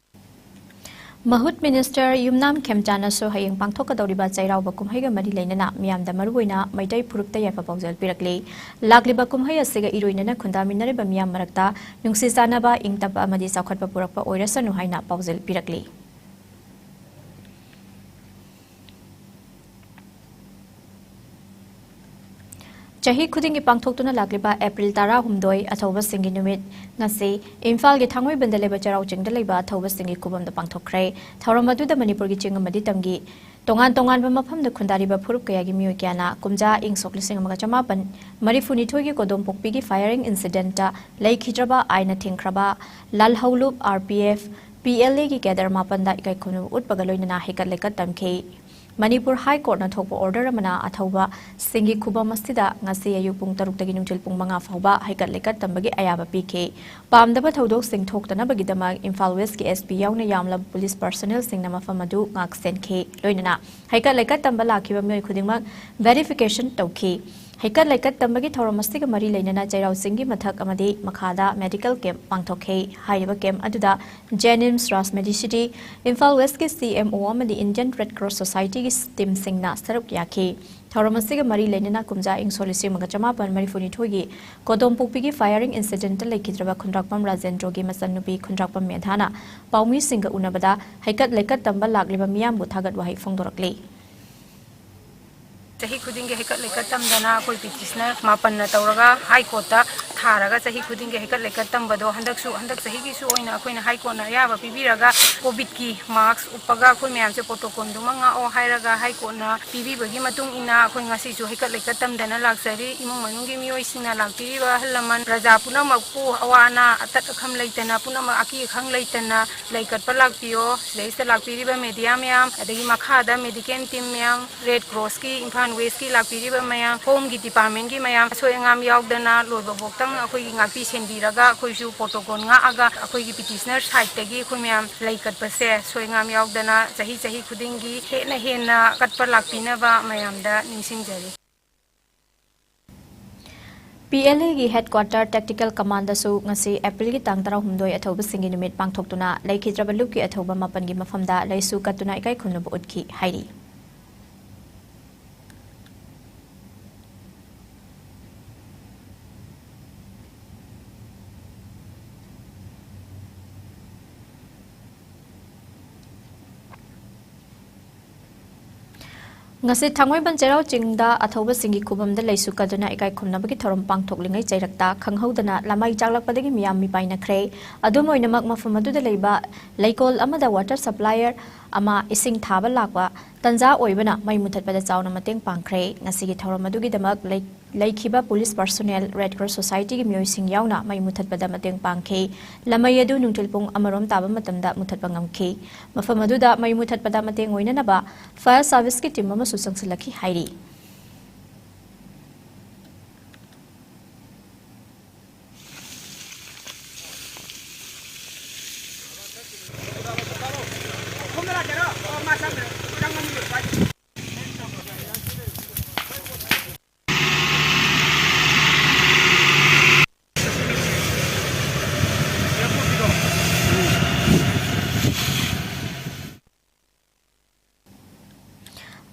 ꯃꯍꯨꯠ ꯃꯤꯅꯤꯁꯇꯔ ꯌꯨꯝꯅꯥꯝ ꯈꯦꯝꯆꯥꯅꯁꯨ ꯍꯌꯦꯡ ꯄꯥꯡꯊꯣꯛꯀꯗꯧꯔꯤꯕ ꯆꯩꯔꯥꯎꯕ ꯀꯨꯝꯍꯩꯒ ꯃꯔꯤ ꯂꯩꯅꯅ ꯃꯤꯌꯥꯝꯗ ꯃꯔꯨꯑꯣꯏꯅ ꯃꯩꯇꯩ ꯐꯨꯔꯨꯞꯇ ꯌꯥꯏꯐ ꯄꯥꯎꯖꯦꯜ ꯄꯤꯔꯛꯂꯤ꯫ ꯂꯥꯛꯂꯤꯕ ꯀꯨꯝꯍꯩ ꯑꯁꯤꯒ ꯏꯔꯣꯏꯅꯅ ꯈꯨꯟꯗꯥꯃꯤꯟꯅꯔꯤꯕ ꯃꯤꯌꯥꯝ ꯃꯔꯛꯇ ꯅꯨꯡꯁꯤ ꯆꯥꯟꯅꯕ, ꯏꯪ ꯇꯞꯄ ꯑꯃꯗꯤ ꯆꯥꯎꯈꯠꯄ ꯄꯨꯔꯛꯄ ꯑꯣꯏꯔꯁꯅꯨ ꯍꯥꯏꯅ ꯄꯥꯎꯖꯦꯜ ꯄꯤꯔꯛꯂꯤ꯫ ꯆꯍꯤ ꯈꯨꯗꯤꯡꯒꯤ ꯄꯥꯡꯊꯣꯛꯇꯨꯅ ꯂꯥꯛꯂꯤꯕ ꯑꯦꯄ꯭ꯔꯤꯜ ꯇꯔꯥꯍꯨꯝꯗꯣꯏ ꯑꯊꯧꯕꯁꯤꯡꯒꯤ ꯅꯨꯃꯤꯠ ꯉꯁꯤ ꯏꯝꯐꯥꯜꯒꯤ ꯊꯥꯡꯃꯩꯕꯟꯗ ꯂꯩꯕ ꯆꯩꯔꯥꯎ ꯆꯤꯡꯗ ꯂꯩꯕ ꯑꯊꯧꯕꯁꯤꯡꯒꯤ ꯈꯨꯕꯝꯗ ꯄꯥꯡꯊꯣꯛꯈ꯭ꯔꯦ꯫ ꯊꯧꯔꯝ ꯑꯗꯨꯗ ꯃꯅꯤꯄꯨꯔꯒꯤ ꯆꯤꯡ ꯑꯃꯗꯤ ꯇꯝꯒꯤ ꯇꯣꯉꯥꯟ ꯇꯣꯉꯥꯟꯕ ꯃꯐꯝꯗ ꯈꯨꯟꯗꯥꯔꯤꯕ ꯐꯨꯔꯨꯞ ꯀꯌꯥꯒꯤ ꯃꯤꯑꯣꯏ ꯀꯌꯥꯅ ꯀꯨꯝꯖꯥ ꯏꯪ ꯁꯣꯛ ꯂꯤꯁꯤꯡ ꯑꯃꯒ ꯆꯃꯥꯄꯟ ꯃꯔꯤꯐꯨꯅꯤꯊꯣꯏꯒꯤ ꯀꯣꯗꯣꯝꯄꯣꯛꯄꯤꯒꯤ firing incidentꯇ ꯂꯩꯈꯤꯗ꯭ꯔꯕ ꯑꯥꯏꯟꯅ ꯊꯤꯡꯈ꯭ꯔꯕ ꯂꯥꯜꯍꯧꯂꯨꯞ, RPF, PLAꯒꯤ cadre ꯃꯥꯄꯟꯗ ꯏꯀꯥꯏ ꯈꯨꯝꯅꯕ ꯎꯠꯄꯒ ꯂꯣꯏꯅꯅ ꯍꯩꯀꯠ ꯂꯩꯀꯠ ꯇꯝꯈꯤ꯫ ꯃꯅꯤꯄꯨꯔ ꯍꯥꯏ ꯀꯣꯔꯠꯅ ꯊꯣꯛꯄ order ꯑꯃꯅ ꯑꯊꯧꯕꯁꯤꯡꯒꯤ ꯈꯨꯕꯝ ꯑꯁꯤꯗ ꯉꯁꯤ ꯑꯌꯨꯛ ꯄꯨꯡ ꯇꯔꯨꯛꯇꯒꯤ ꯅꯨꯡꯊꯤꯜ ꯄꯨꯡ ꯃꯉꯥ ꯐꯥꯎꯕ ꯍꯩꯀꯠ ꯂꯩꯀꯠ ꯇꯝꯕꯒꯤ ꯑꯌꯥꯕ ꯄꯤꯈꯤ꯫ ꯄꯥꯝꯗꯕ ꯊꯧꯗꯣꯛꯁꯤꯡ ꯊꯣꯛꯇꯅꯕꯒꯤꯗꯃꯛ ꯏꯝꯐꯥꯜ Westꯀꯤ SP ꯌꯥꯎꯅ ꯌꯥꯝꯂꯕ police personnelꯁꯤꯡꯅ ꯃꯐꯝ ꯑꯗꯨ ꯉꯥꯛ ꯁꯦꯟꯈꯤ꯫ ꯂꯣꯏꯅꯅ ꯍꯩꯀꯠ ꯂꯩꯀꯠ ꯇꯝꯕ ꯂꯥꯛꯈꯤꯕ ꯃꯤꯑꯣꯏ ꯈꯨꯗꯤꯡꯃꯛ verification ꯇꯧꯈꯤ꯫ ꯍꯩꯀꯠ ꯂꯩꯀꯠ ꯇꯝꯕꯒꯤ ꯊꯧꯔꯝ ꯑꯁꯤꯒ ꯃꯔꯤ ꯂꯩꯅꯅ ꯆꯩꯔꯥꯎ ꯆꯤꯡꯒꯤ ꯃꯊꯛ ꯑꯃꯗꯤ ꯃꯈꯥꯗ medical camp ꯄꯥꯡꯊꯣꯛꯈꯤ꯫ ꯍꯥꯏꯔꯤꯕ camp ꯑꯗꯨꯗ JNIMS, Raj Medicity, Imphal Westꯀꯤ CMO ꯑꯃꯗꯤ Indian Red Cross Societyꯒꯤ teamꯁꯤꯡꯅ ꯁꯔꯨꯛ ꯌꯥꯈꯤ꯫ ꯊꯧꯔꯝ ꯑꯁꯤꯒ ꯃꯔꯤ ꯂꯩꯅꯅ ꯀꯨꯝꯖꯥ ꯏꯪ ꯁꯣꯛ ꯂꯤꯁꯤꯡ ꯑꯃꯒ ꯆꯃꯥꯄꯟ ꯃꯔꯤꯐꯨꯅꯤꯊꯣꯏꯒꯤ ꯀꯣꯗꯣꯝꯄꯣꯛꯄꯤꯒꯤ firing incidentꯇ ꯂꯩꯈꯤꯗ꯭ꯔꯕ ꯈꯨꯟꯗ꯭ꯔꯥꯛꯄꯝ ꯔꯥꯖꯦꯟꯗ꯭ꯔꯣꯒꯤ ꯃꯆꯟꯅꯨꯄꯤ ꯈꯨꯟꯗ꯭ꯔꯥꯛꯄꯝ ꯃꯦꯙꯥꯅ ꯄꯥꯎꯃꯤꯁꯤꯡꯒ ꯎꯅꯕꯗ ꯍꯩꯀꯠ ꯂꯩꯀꯠ ꯇꯝꯕ ꯂꯥꯛꯂꯤꯕ ꯃꯤꯌꯥꯝꯕꯨ ꯊꯥꯒꯠ ꯋꯥꯍꯩ ꯐꯣꯡꯗꯣꯔꯛꯂꯤ꯫ ꯆꯍꯤ ꯈꯨꯗꯤꯡꯒꯤ ꯍꯩꯀꯠ ꯂꯩꯀꯠ ꯇꯝꯗꯅ ꯑꯩꯈꯣꯏ petitioner ꯃꯥꯄꯟꯅ ꯇꯧꯔꯒ ꯍꯥꯏ ꯀꯣꯔꯠꯇ ꯊꯥꯔꯒ ꯆꯍꯤ ꯈꯨꯗꯤꯡꯒꯤ ꯍꯩꯀꯠ ꯂꯩꯀꯠ ꯇꯝꯕꯗꯣ ꯍꯟꯗꯛꯁꯨ, ꯍꯟꯗꯛ ꯆꯍꯤꯒꯤꯁꯨ ꯑꯣꯏꯅ ꯑꯩꯈꯣꯏꯅ ꯍꯥꯏ ꯀꯣꯔꯠꯅ ꯑꯌꯥꯕ ꯄꯤꯕꯤꯔꯒ COVIDꯀꯤ mask ꯎꯞꯄꯒ ꯑꯩꯈꯣꯏ ꯃꯌꯥꯝꯁꯦ protocolꯗꯨꯃꯛ ꯉꯥꯛꯑꯣ ꯍꯥꯏꯔꯒ ꯍꯥꯏ ꯀꯣꯔꯠꯅ ꯄꯤꯕꯤꯕꯒꯤ ꯃꯇꯨꯡ ꯏꯟꯅ ꯑꯩꯈꯣꯏ ꯉꯁꯤꯁꯨ ꯍꯩꯀꯠ ꯂꯩꯀꯠ ꯇꯝꯗꯅ ꯂꯥꯛꯆꯔꯤ꯫ ꯏꯃꯨꯡ ꯃꯅꯨꯡꯒꯤ ꯃꯤꯑꯣꯏꯁꯤꯡꯅ, ꯂꯥꯛꯄꯤꯔꯤꯕ ꯑꯍꯜ ꯂꯃꯟ, ꯄ꯭ꯔꯖꯥ ꯄꯨꯝꯅꯃꯛꯄꯨ ꯑꯋꯥ ꯑꯅꯥ, ꯑꯇꯠ ꯑꯈꯝ ꯂꯩꯇꯅ, ꯄꯨꯝꯅꯃꯛ ꯑꯀꯤ ꯑꯈꯪ ꯂꯩꯇꯅ ꯂꯩꯀꯠꯄ ꯂꯥꯛꯄꯤꯌꯣ꯫ ꯁꯤꯗꯩꯁꯤꯗ ꯂꯥꯛꯄꯤꯔꯤꯕ media ꯃꯌꯥꯝ, ꯑꯗꯒꯤ ꯃꯈꯥꯗ medical team ꯃꯌꯥꯝ, Red Crossꯀꯤ ꯏꯝꯐꯥꯜ ꯋꯦꯁꯀꯤ ꯂꯥꯛꯄꯤꯔꯤꯕ ꯃꯌꯥꯝ, ꯍꯣꯝꯒꯤ ꯗꯤꯄꯥꯔꯠꯃꯦꯟꯒꯤ ꯃꯌꯥꯝ, ꯑꯁꯣꯏ ꯑꯉꯥꯝ ꯌꯥꯎꯗꯅ ꯂꯣꯏꯕ ꯐꯥꯎꯇꯪ ꯑꯩꯈꯣꯏꯒꯤ ꯉꯥꯛꯄꯤ ꯁꯦꯟꯕꯤꯔꯒ, ꯑꯩꯈꯣꯏꯁꯨ ꯄ꯭ꯔꯣꯇꯣꯀꯣꯜ ꯉꯥꯛꯑꯒ ꯑꯩꯈꯣꯏꯒꯤ ꯄꯤꯇꯤꯁꯅꯔ ꯁꯥꯏꯠꯇꯒꯤ ꯑꯩꯈꯣꯏ ꯃꯌꯥꯝ ꯂꯩ ꯀꯠꯄꯁꯦ ꯑꯁꯣꯏ ꯑꯉꯥꯝ ꯌꯥꯎꯗꯅ ꯆꯍꯤ ꯆꯍꯤ ꯈꯨꯗꯤꯡꯒꯤ ꯍꯦꯟꯅ ꯍꯦꯟꯅ ꯀꯠꯄ ꯂꯥꯛꯄꯤꯅꯕ ꯃꯌꯥꯝꯗ ꯅꯤꯡꯁꯤꯡꯖꯔꯤ꯫ ꯄꯤ ꯑꯦꯜ ꯑꯦꯒꯤ ꯍꯦꯗꯀ꯭ꯋꯥꯇꯔ ꯇꯦꯛꯇꯤꯀꯦꯜ ꯀꯃꯥꯟꯗꯁꯨ ꯉꯁꯤ ꯑꯦꯄ꯭ꯔꯤꯜꯒꯤ ꯇꯥꯡ ꯇꯔꯥꯍꯨꯝꯗꯣꯏ ꯑꯊꯧꯕꯁꯤꯡꯒꯤ ꯅꯨꯃꯤꯠ ꯄꯥꯡꯊꯣꯛꯇꯨꯅ ꯂꯩꯈꯤꯗ꯭ꯔꯕ ꯂꯨꯞꯀꯤ ꯑꯊꯧꯕ ꯃꯥꯄꯟꯒꯤ ꯃꯐꯝꯗ ꯂꯩꯁꯨ ꯀꯠꯇꯨꯅ ꯏꯀꯥꯏ ꯈꯨꯝꯅꯕ ꯎꯠꯈꯤ ꯍꯥꯏꯔꯤ꯫ ꯉꯁꯤ ꯊꯥꯡꯃꯩꯕꯟ ꯆꯩꯔꯥꯎ ꯆꯤꯡꯗ ꯑꯊꯧꯕꯁꯤꯡꯒꯤ ꯈꯨꯕꯝꯗ ꯂꯩꯁꯨ ꯀꯠꯇꯨꯅ ꯏꯀꯥꯏ ꯈꯨꯝꯅꯕꯒꯤ ꯊꯧꯔꯝ ꯄꯥꯡꯊꯣꯛꯂꯤꯉꯩ ꯆꯩꯔꯛꯇ ꯈꯪꯍꯧꯗꯅ ꯂꯃꯩ ꯆꯥꯛꯂꯛꯄꯗꯒꯤ ꯃꯤꯌꯥꯝ ꯃꯤꯄꯥꯏꯅꯈ꯭ꯔꯦ꯫ ꯑꯗꯨꯝ ꯑꯣꯏꯅꯃꯛ, ꯃꯐꯝ ꯑꯗꯨꯗ ꯂꯩꯕ ꯂꯩꯀꯣꯜ ꯑꯃꯗ ꯋꯥꯇꯔ ꯁꯄ꯭ꯂꯥꯏꯌꯔ ꯑꯃ ꯏꯁꯤꯡ ꯊꯥꯕ ꯂꯥꯛꯄ ꯇꯟꯖꯥ ꯑꯣꯏꯕꯅ ꯃꯩ ꯃꯨꯊꯠꯄꯗ ꯆꯥꯎꯅ ꯃꯇꯦꯡ ꯄꯥꯡꯈ꯭ꯔꯦ꯫ ꯉꯁꯤꯒꯤ ꯊꯧꯔꯝ ꯑꯗꯨꯒꯤꯗꯃꯛ ꯂꯩ-, ꯂꯩꯈꯤꯕ ꯄꯨꯂꯤꯁ ꯄꯔꯁꯣꯅꯦꯜ, ꯔꯦꯗ ꯀ꯭ꯔꯣꯁ ꯁꯣꯁꯥꯏꯇꯤꯒꯤ ꯃꯤꯑꯣꯏꯁꯤꯡ ꯌꯥꯎꯅ ꯃꯩ ꯃꯨꯊꯠꯄꯗ ꯃꯇꯦꯡ ꯄꯥꯡꯈꯤ꯫ ꯂꯃꯩ ꯑꯗꯨ ꯅꯨꯡꯊꯤꯜ ꯄꯨꯡ ꯑꯃꯔꯣꯝ ꯇꯥꯕ ꯃꯇꯝꯗ ꯃꯨꯊꯠꯄ ꯉꯝꯈꯤ꯫ ꯃꯐꯝ ꯑꯗꯨꯗ ꯃꯩ ꯃꯨꯊꯠꯄꯗ ꯃꯇꯦꯡ ꯑꯣꯏꯅꯅꯕ ꯐꯥꯌꯔ ꯁꯥꯔꯚꯤꯁꯀꯤ ꯇꯤꯝ ꯑꯃꯁꯨ ꯆꯪꯁꯤꯜꯂꯛꯈꯤ ꯍꯥꯏꯔꯤ꯫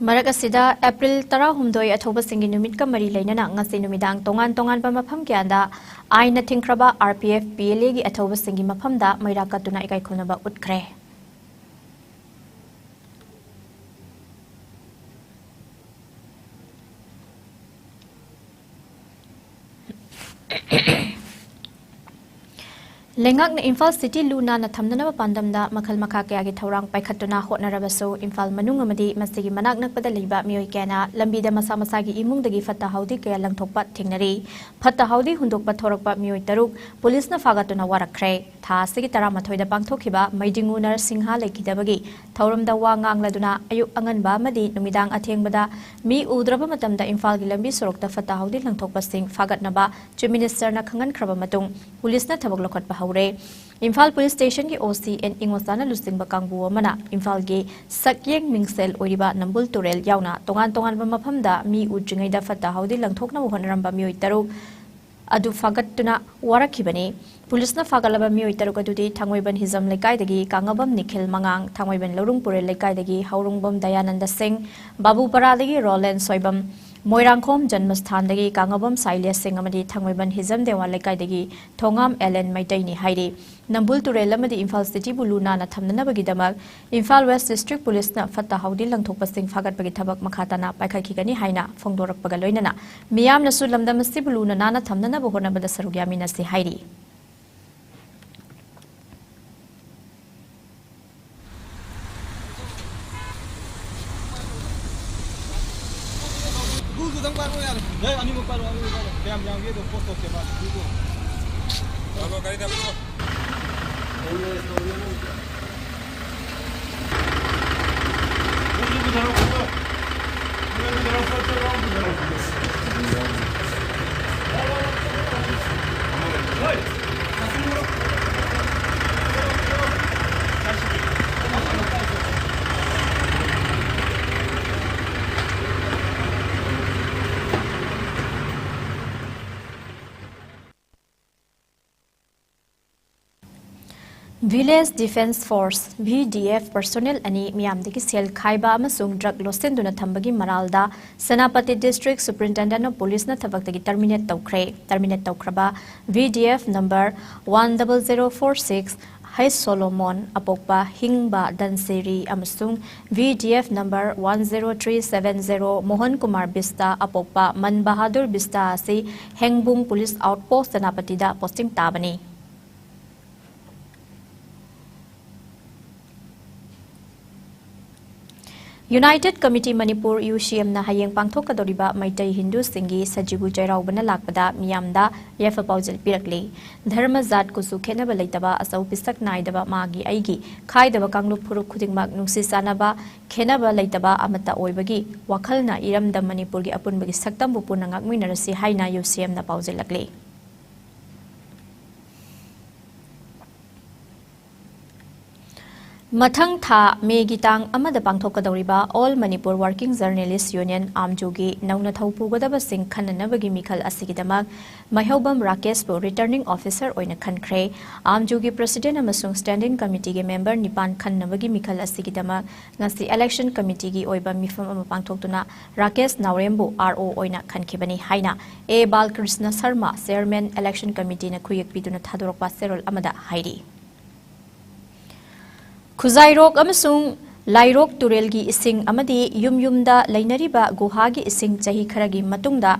ꯃꯔꯛ ꯑꯁꯤꯗ, ꯑꯦꯄ꯭ꯔꯤꯜ ꯇꯔꯥꯍꯨꯝꯗꯣꯏ ꯑꯊꯧꯕꯁꯤꯡꯒꯤ ꯅꯨꯃꯤꯠꯀ ꯃꯔꯤ ꯂꯩꯅꯅ ꯉꯁꯤ ꯅꯨꯃꯤꯗꯥꯡ ꯇꯣꯉꯥꯟ ꯇꯣꯉꯥꯟꯕ ꯃꯐꯝ ꯀꯌꯥꯗ ꯑꯥꯏꯟꯅ ꯊꯤꯡꯈ꯭ꯔꯕ R P F, P L ꯑꯦꯒꯤ ꯑꯊꯧꯕꯁꯤꯡꯒꯤ ꯃꯐꯝꯗ ꯃꯩꯔꯥ ꯀꯠꯇꯨꯅ ꯏꯀꯥꯏ ꯈꯨꯝꯅꯕ ꯎꯠꯈ꯭ꯔꯦ꯫ ꯂꯩꯉꯥꯛꯅ ꯏꯝꯐꯥꯜ ꯁꯤꯇꯤ ꯂꯨ ꯅꯥꯟꯅ ꯊꯝꯅꯅꯕ ꯄꯥꯟꯗꯝꯗ ꯃꯈꯜ ꯃꯈꯥ ꯀꯌꯥꯒꯤ ꯊꯧꯔꯥꯡ ꯄꯥꯏꯈꯠꯇꯨꯅ ꯍꯣꯠꯅꯔꯕꯁꯨ, ꯏꯝꯐꯥꯜ ꯃꯅꯨꯡ ꯑꯃꯗꯤ ꯃꯁꯤꯒꯤ ꯃꯅꯥꯛ ꯅꯛꯄꯗ ꯂꯩꯕ ꯃꯤꯑꯣꯏ ꯀꯌꯥꯅ ꯂꯝꯕꯤꯗ ꯃꯁꯥ ꯃꯁꯥꯒꯤ ꯏꯃꯨꯡꯗꯒꯤ ꯐꯠꯇ ꯍꯥꯎꯗꯤ ꯀꯌꯥ ꯂꯪꯊꯣꯛꯄ ꯊꯦꯡꯅꯔꯤ꯫ ꯐꯠꯇ ꯍꯥꯎꯗꯤ ꯍꯨꯟꯗꯣꯛꯄ ꯊꯣꯔꯛꯄ ꯃꯤꯑꯣꯏ ꯇꯔꯨꯛ ꯄꯨꯂꯤꯁꯅ ꯐꯥꯒꯠꯇꯨꯅ ꯋꯥꯔꯛꯈ꯭ꯔꯦ꯫ ꯊꯥ ꯑꯁꯤꯒꯤ ꯇꯔꯥꯃꯥꯊꯣꯏꯗ ꯄꯥꯡꯊꯣꯛꯈꯤꯕ ꯃꯩꯗꯤꯡꯉꯨ ꯅꯔꯁꯤꯡꯍ ꯂꯩꯈꯤꯗꯕꯒꯤ ꯊꯧꯔꯝꯗ ꯋꯥ ꯉꯥꯡꯂꯗꯨꯅ, ꯑꯌꯨꯛ ꯑꯉꯟꯕ ꯑꯃꯗꯤ ꯅꯨꯃꯤꯗꯥꯡ ꯑꯊꯦꯡꯕꯗ ꯃꯤ ꯎꯗ꯭ꯔꯕ ꯃꯇꯝꯗ ꯏꯝꯐꯥꯜꯒꯤ ꯂꯝꯕꯤ ꯁꯣꯔꯣꯛꯇ ꯐꯠꯇ ꯍꯥꯎꯗꯤ ꯂꯪꯊꯣꯛꯄꯁꯤꯡ ꯐꯥꯒꯠꯅꯕ Chief Ministerꯅ ꯈꯪꯍꯟꯈ꯭ꯔꯕ ꯃꯇꯨꯡ, ꯄꯨꯂꯤꯁꯅ ꯊꯕꯛ ꯂꯧꯈꯠꯄ ꯍꯧꯔꯦ꯫ ꯏꯝꯐꯥꯜ ꯄꯨꯂꯤꯁ ꯁ꯭ꯇꯦꯁꯟꯒꯤ OC ꯑꯦꯟ ꯏꯉꯣꯁꯥꯅ ꯂꯨꯆꯤꯡꯕ ꯀꯥꯡꯕꯨ ꯑꯃꯅ ꯏꯝꯐꯥꯜꯒꯤ ꯁꯛꯌꯦꯡ ꯃꯤꯡꯁꯦꯜ ꯑꯣꯏꯔꯤꯕ ꯅꯝꯕꯨꯜ ꯇꯨꯔꯦꯜ ꯌꯥꯎꯅ ꯇꯣꯉꯥꯟ ꯇꯣꯉꯥꯟꯕ ꯃꯐꯝꯗ ꯃꯤ ꯎꯗ꯭ꯔꯤꯉꯩꯗ ꯐꯠꯇ ꯍꯥꯎꯗꯤ ꯂꯪꯊꯣꯛꯅꯕ ꯍꯣꯠꯅꯔꯝꯕ ꯃꯤꯑꯣꯏ ꯇꯔꯨꯛ ꯑꯗꯨ ꯐꯥꯒꯠꯇꯨꯅ ꯋꯥꯔꯛꯈꯤꯕꯅꯤ꯫ ꯄꯨꯂꯤꯁꯅ ꯐꯥꯒꯠꯂꯕ ꯃꯤꯑꯣꯏ ꯇꯔꯨꯛ ꯑꯗꯨꯗꯤ ꯊꯥꯡꯃꯩꯕꯟ ꯍꯤꯖꯝ ꯂꯩꯀꯥꯏꯗꯒꯤ ꯀꯥꯡꯉꯕꯝ ꯅꯤꯈꯤꯜ ꯃꯉꯥꯡ, ꯊꯥꯡꯃꯩꯕꯟ ꯂꯧꯔꯨꯡ ꯄꯨꯔꯦꯜ ꯂꯩꯀꯥꯏꯗꯒꯤ ꯍꯧꯔꯨꯡꯕꯝ ꯗꯌꯥꯅꯟꯗ ꯁꯤꯡ, ꯕꯥꯕꯨꯄꯔꯥꯗꯒꯤ ꯔꯣꯂꯦꯟ ꯁꯣꯏꯕꯝ, ꯃꯣꯏꯔꯥꯡꯈꯣꯝ ꯖꯟꯃꯁꯊꯥꯟꯗꯒꯤ ꯀꯥꯡꯉꯕꯝ ꯁꯥꯏꯂꯦꯁ ꯁꯤꯡ ꯑꯃꯗꯤ ꯊꯥꯡꯃꯩꯕꯟ ꯍꯤꯖꯝ ꯗꯦꯋꯥꯟ ꯂꯩꯀꯥꯏꯗꯒꯤ ꯊꯣꯉꯥꯝ ꯑꯦꯂꯦꯟ ꯃꯩꯇꯩꯅꯤ ꯍꯥꯏꯔꯤ꯫ ꯅꯝꯕꯨꯜ ꯇꯨꯔꯦꯜ ꯑꯃꯗꯤ ꯏꯝꯐꯥꯜ ꯁꯤꯇꯤꯕꯨ ꯂꯨ ꯅꯥꯟꯅ ꯊꯝꯅꯅꯕꯒꯤꯗꯃꯛ ꯏꯝꯐꯥꯜ ꯋꯦꯁ ꯗꯤꯁꯇ꯭ꯔꯤꯛ ꯄꯨꯂꯤꯁꯅ ꯐꯠꯇ ꯍꯥꯎꯗꯤ ꯂꯪꯊꯣꯛꯄꯁꯤꯡ ꯐꯥꯒꯠꯄꯒꯤ ꯊꯕꯛ ꯃꯈꯥ ꯇꯥꯅ ꯄꯥꯏꯈꯠꯈꯤꯒꯅꯤ ꯍꯥꯏꯅ ꯐꯣꯡꯗꯣꯔꯛꯄꯒ ꯂꯣꯏꯅꯅ ꯃꯤꯌꯥꯝꯅꯁꯨ ꯂꯝꯗꯝ ꯑꯁꯤꯕꯨ ꯂꯨꯅ ꯅꯥꯟꯅ ꯊꯝꯅꯅꯕ ꯍꯣꯠꯅꯕꯗ ꯁꯔꯨꯛ ꯌꯥꯃꯤꯟꯅꯁꯤ ꯍꯥꯏꯔꯤ꯫ ꯕ꯭ꯂꯨꯗꯨꯗꯪ ꯄꯥꯏꯔꯛꯑꯣ ꯌꯥꯔꯦ꯫ ꯑꯦ, ꯑꯅꯤꯃꯛ ꯄꯥꯏꯔꯛꯑꯣ, ꯑꯅꯤꯃꯛ ꯄꯥꯏꯔꯛꯑꯣ꯫ ꯀꯌꯥꯝ ꯌꯥꯝꯒꯦꯗꯣ ꯄꯣꯁ ꯇꯧꯁꯦꯕ, ꯕ꯭ꯂꯨꯗꯣ꯫ ꯄꯥꯏꯔꯛꯑꯣ, ꯒꯥꯔꯤꯗ ꯍꯥꯞꯄꯤꯔꯣ꯫ ꯕ꯭ꯂꯨꯗꯨ ꯄꯨꯊꯔꯛꯑꯣ, ꯄꯨꯊꯔꯛꯑꯣ꯫ ꯕ꯭ꯂꯨꯗꯨ ꯄꯨꯊꯔꯛꯑꯣ, ꯄꯣꯠ ꯆꯩ ꯂꯣꯏ ꯄꯨꯊꯔꯛꯑꯣ꯫ ꯍꯣꯏ꯫ Village Defence Force, VDF, personnel ꯑꯅꯤ ꯃꯤꯌꯥꯝꯗꯒꯤ ꯁꯦꯜ ꯈꯥꯏꯕ ꯑꯃꯁꯨꯡ drug ꯂꯣꯠꯁꯤꯟꯗꯨꯅ ꯊꯝꯕꯒꯤ ꯃꯔꯥꯜꯗ ꯁꯦꯅꯥꯄꯇꯤ District Superintendent of Policeꯅ ꯊꯕꯛꯇꯒꯤ terminate ꯇꯧꯈ꯭ꯔꯦ꯫ Terminate ꯇꯧꯈ꯭ꯔꯕ VDF number one double zero four six H Solomon ꯑꯄꯣꯛꯄ ꯍꯤꯡꯕ ꯙꯟꯁꯤꯔꯤ ꯑꯃꯁꯨꯡ VDF number one zero three seven zero Mohan Kumar ꯕꯤꯁꯇ ꯑꯄꯣꯛꯄ ꯃꯟ ꯕꯍꯥꯗꯨꯔ ꯕꯤꯁꯇ ꯑꯁꯤ ꯍꯦꯡꯕꯨꯡ Police Outpost ꯁꯦꯅꯥꯄꯇꯤꯗ posting ꯇꯥꯕꯅꯤ꯫ United Committee Manipur, ꯌꯨ ꯁꯤ ꯑꯦꯝꯅ ꯍꯌꯦꯡ ꯄꯥꯡꯊꯣꯛꯀꯗꯧꯔꯤꯕ ꯃꯩꯇꯩ ꯍꯤꯟꯗꯨꯁꯤꯡꯒꯤ ꯁꯖꯤꯕꯨ ꯆꯩꯔꯥꯎꯕꯅ ꯂꯥꯛꯄꯗ ꯃꯤꯌꯥꯝꯗ ꯌꯥꯏꯐ ꯄꯥꯎꯖꯦꯜ ꯄꯤꯔꯛꯂꯤ꯫ ꯙꯔꯃ ꯖꯥꯠ ꯀꯨꯆꯨ ꯈꯦꯠꯅꯕ ꯂꯩꯇꯕ, ꯑꯆꯧ ꯄꯤꯁꯛ ꯅꯥꯏꯗꯕ, ꯃꯥꯒꯤ ꯑꯩꯒꯤ ꯈꯥꯏꯗꯕ ꯀꯥꯡꯂꯨꯞ ꯐꯨꯔꯨꯞ ꯈꯨꯗꯤꯡꯃꯛ ꯅꯨꯡꯁꯤ ꯆꯥꯟꯅꯕ, ꯈꯦꯟꯅꯕ ꯂꯩꯇꯕ ꯑꯃꯠꯇ ꯑꯣꯏꯕꯒꯤ ꯋꯥꯈꯜꯅ ꯏꯔꯝꯗꯝ ꯃꯅꯤꯄꯨꯔꯒꯤ ꯑꯄꯨꯟꯕꯒꯤ ꯁꯛꯇꯝꯕꯨ ꯄꯨꯟꯅ ꯉꯥꯛꯃꯤꯟꯅꯔꯁꯤ ꯍꯥꯏꯅ ꯌꯨ ꯁꯤ ꯑꯦꯝꯅ ꯄꯥꯎꯖꯦꯜꯂꯛꯂꯤ꯫ ꯃꯊꯪ ꯊꯥ ꯃꯦꯒꯤ ꯇꯥꯡ ꯑꯃꯗ ꯄꯥꯡꯊꯣꯛꯀꯗꯧꯔꯤꯕ All Manipur Working Journalist Union, ꯑꯥꯝꯖꯨꯒꯤ ꯅꯧꯅ ꯊꯧ ꯄꯨꯒꯗꯕꯁꯤꯡ ꯈꯟꯅꯅꯕꯒꯤ ꯃꯤꯈꯜ ꯑꯁꯤꯒꯤꯗꯃꯛ ꯃꯥꯏꯍꯧꯕꯝ ꯔꯥꯀꯦꯁꯄꯨ Returning Officer ꯑꯣꯏꯅ ꯈꯟꯈ꯭ꯔꯦ꯫ ꯑꯥꯝꯖꯨꯒꯤ President ꯑꯃꯁꯨꯡ Standing Committeeꯒꯤ member ꯅꯤꯄꯥꯟ ꯈꯟꯅꯕꯒꯤ ꯃꯤꯈꯜ ꯑꯁꯤꯒꯤꯗꯃꯛ ꯉꯁꯤ Election Committeeꯒꯤ ꯑꯣꯏꯕ ꯃꯤꯐꯝ ꯑꯃ ꯄꯥꯡꯊꯣꯛꯇꯨꯅ ꯔꯥꯀꯦꯁ ꯅꯥꯎꯔꯦꯝꯕꯨ R O ꯑꯣꯏꯅ ꯈꯟꯈꯤꯕꯅꯤ ꯍꯥꯏꯅ ꯑꯦ ꯕꯥꯜꯀ꯭ꯔꯤꯁꯅ ꯁꯔꯃ, Chairman Election Committeeꯅ ꯈꯨꯌꯦꯛ ꯄꯤꯗꯨꯅ ꯊꯥꯗꯣꯔꯛꯄ ꯆꯦꯔꯣꯜ ꯑꯃꯗ ꯍꯥꯏꯔꯤ꯫ ꯈꯨꯖꯥꯏꯔꯣꯛ ꯑꯃꯁꯨꯡ ꯂꯥꯏꯔꯣꯛ ꯇꯨꯔꯦꯜꯒꯤ ꯏꯁꯤꯡ ꯑꯃꯗꯤ ꯌꯨꯝ ꯌꯨꯝꯗ ꯂꯩꯅꯔꯤꯕ ꯒꯨꯍꯥꯒꯤ ꯏꯁꯤꯡ ꯆꯍꯤ ꯈꯔꯒꯤ ꯃꯇꯨꯡꯗ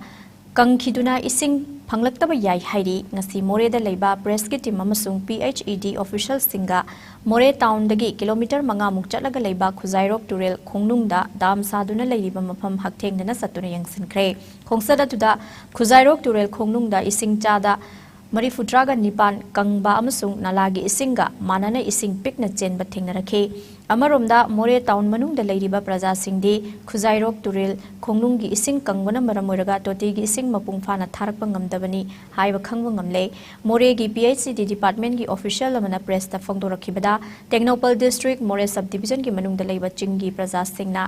ꯀꯪꯈꯤꯗꯨꯅ ꯏꯁꯤꯡ ꯐꯪꯂꯛꯇꯕ ꯌꯥꯏ ꯍꯥꯏꯔꯤ꯫ ꯉꯁꯤ ꯃꯣꯔꯦꯗ ꯂꯩꯕ Pressꯀꯤ team ꯑꯃꯁꯨꯡ P H E D officialꯁꯤꯡꯒ ꯃꯣꯔꯦ townꯗꯒꯤ kilometre ꯃꯉꯥꯃꯨꯛ ꯆꯠꯂꯒ ꯂꯩꯕ ꯈꯨꯖꯥꯏꯔꯣꯛ ꯇꯨꯔꯦꯜ ꯈꯣꯡꯅꯨꯡꯗ dam ꯁꯥꯗꯨꯅ ꯂꯩꯔꯤꯕ ꯃꯐꯝ ꯍꯛꯊꯦꯡꯅꯅ ꯆꯠꯇꯨꯅ ꯌꯦꯡꯁꯤꯟꯈ꯭ꯔꯦ꯫ ꯈꯣꯡꯆꯠ ꯑꯗꯨꯗ ꯈꯨꯖꯥꯏꯔꯣꯛ ꯇꯨꯔꯦꯜ ꯈꯣꯡꯅꯨꯡꯗ ꯏꯁꯤꯡ ꯆꯥꯗ ꯃꯔꯤꯐꯨꯇꯔꯥꯒ ꯅꯤꯄꯥꯟ ꯀꯪꯕ ꯑꯃꯁꯨꯡ ꯅꯂꯥꯒꯤ ꯏꯁꯤꯡꯒ ꯃꯥꯟꯅꯅ ꯏꯁꯤꯡ ꯄꯤꯛꯅ ꯆꯦꯟꯕ ꯊꯦꯡꯅꯔꯛꯈꯤ꯫ ꯑꯃꯔꯣꯝꯗ ꯃꯣꯔꯦ town ꯃꯅꯨꯡꯗ ꯂꯩꯔꯤꯕ ꯄ꯭ꯔꯖꯥꯁꯤꯡꯗꯤ ꯈꯨꯖꯥꯏꯔꯣꯛ ꯇꯨꯔꯦꯜ ꯈꯣꯡꯅꯨꯡꯒꯤ ꯏꯁꯤꯡ ꯀꯪꯕꯅ ꯃꯔꯝ ꯑꯣꯏꯔꯒ ꯇꯣꯇꯤꯒꯤ ꯏꯁꯤꯡ ꯃꯄꯨꯡ ꯐꯥꯅ ꯊꯥꯔꯛꯄ ꯉꯝꯗꯕꯅꯤ ꯍꯥꯏꯕ ꯈꯪꯕ ꯉꯝꯂꯦ꯫ ꯃꯣꯔꯦꯒꯤ P H E D departmentꯀꯤ official ꯑꯃꯅ pressꯇ ꯐꯣꯡꯗꯣꯔꯛꯈꯤꯕꯗ, ꯇꯦꯡꯅꯧꯄꯜ district ꯃꯣꯔꯦ subdivisionꯒꯤ ꯃꯅꯨꯡꯗ ꯂꯩꯕ ꯆꯤꯡꯒꯤ ꯄ꯭ꯔꯖꯥꯁꯤꯡꯅ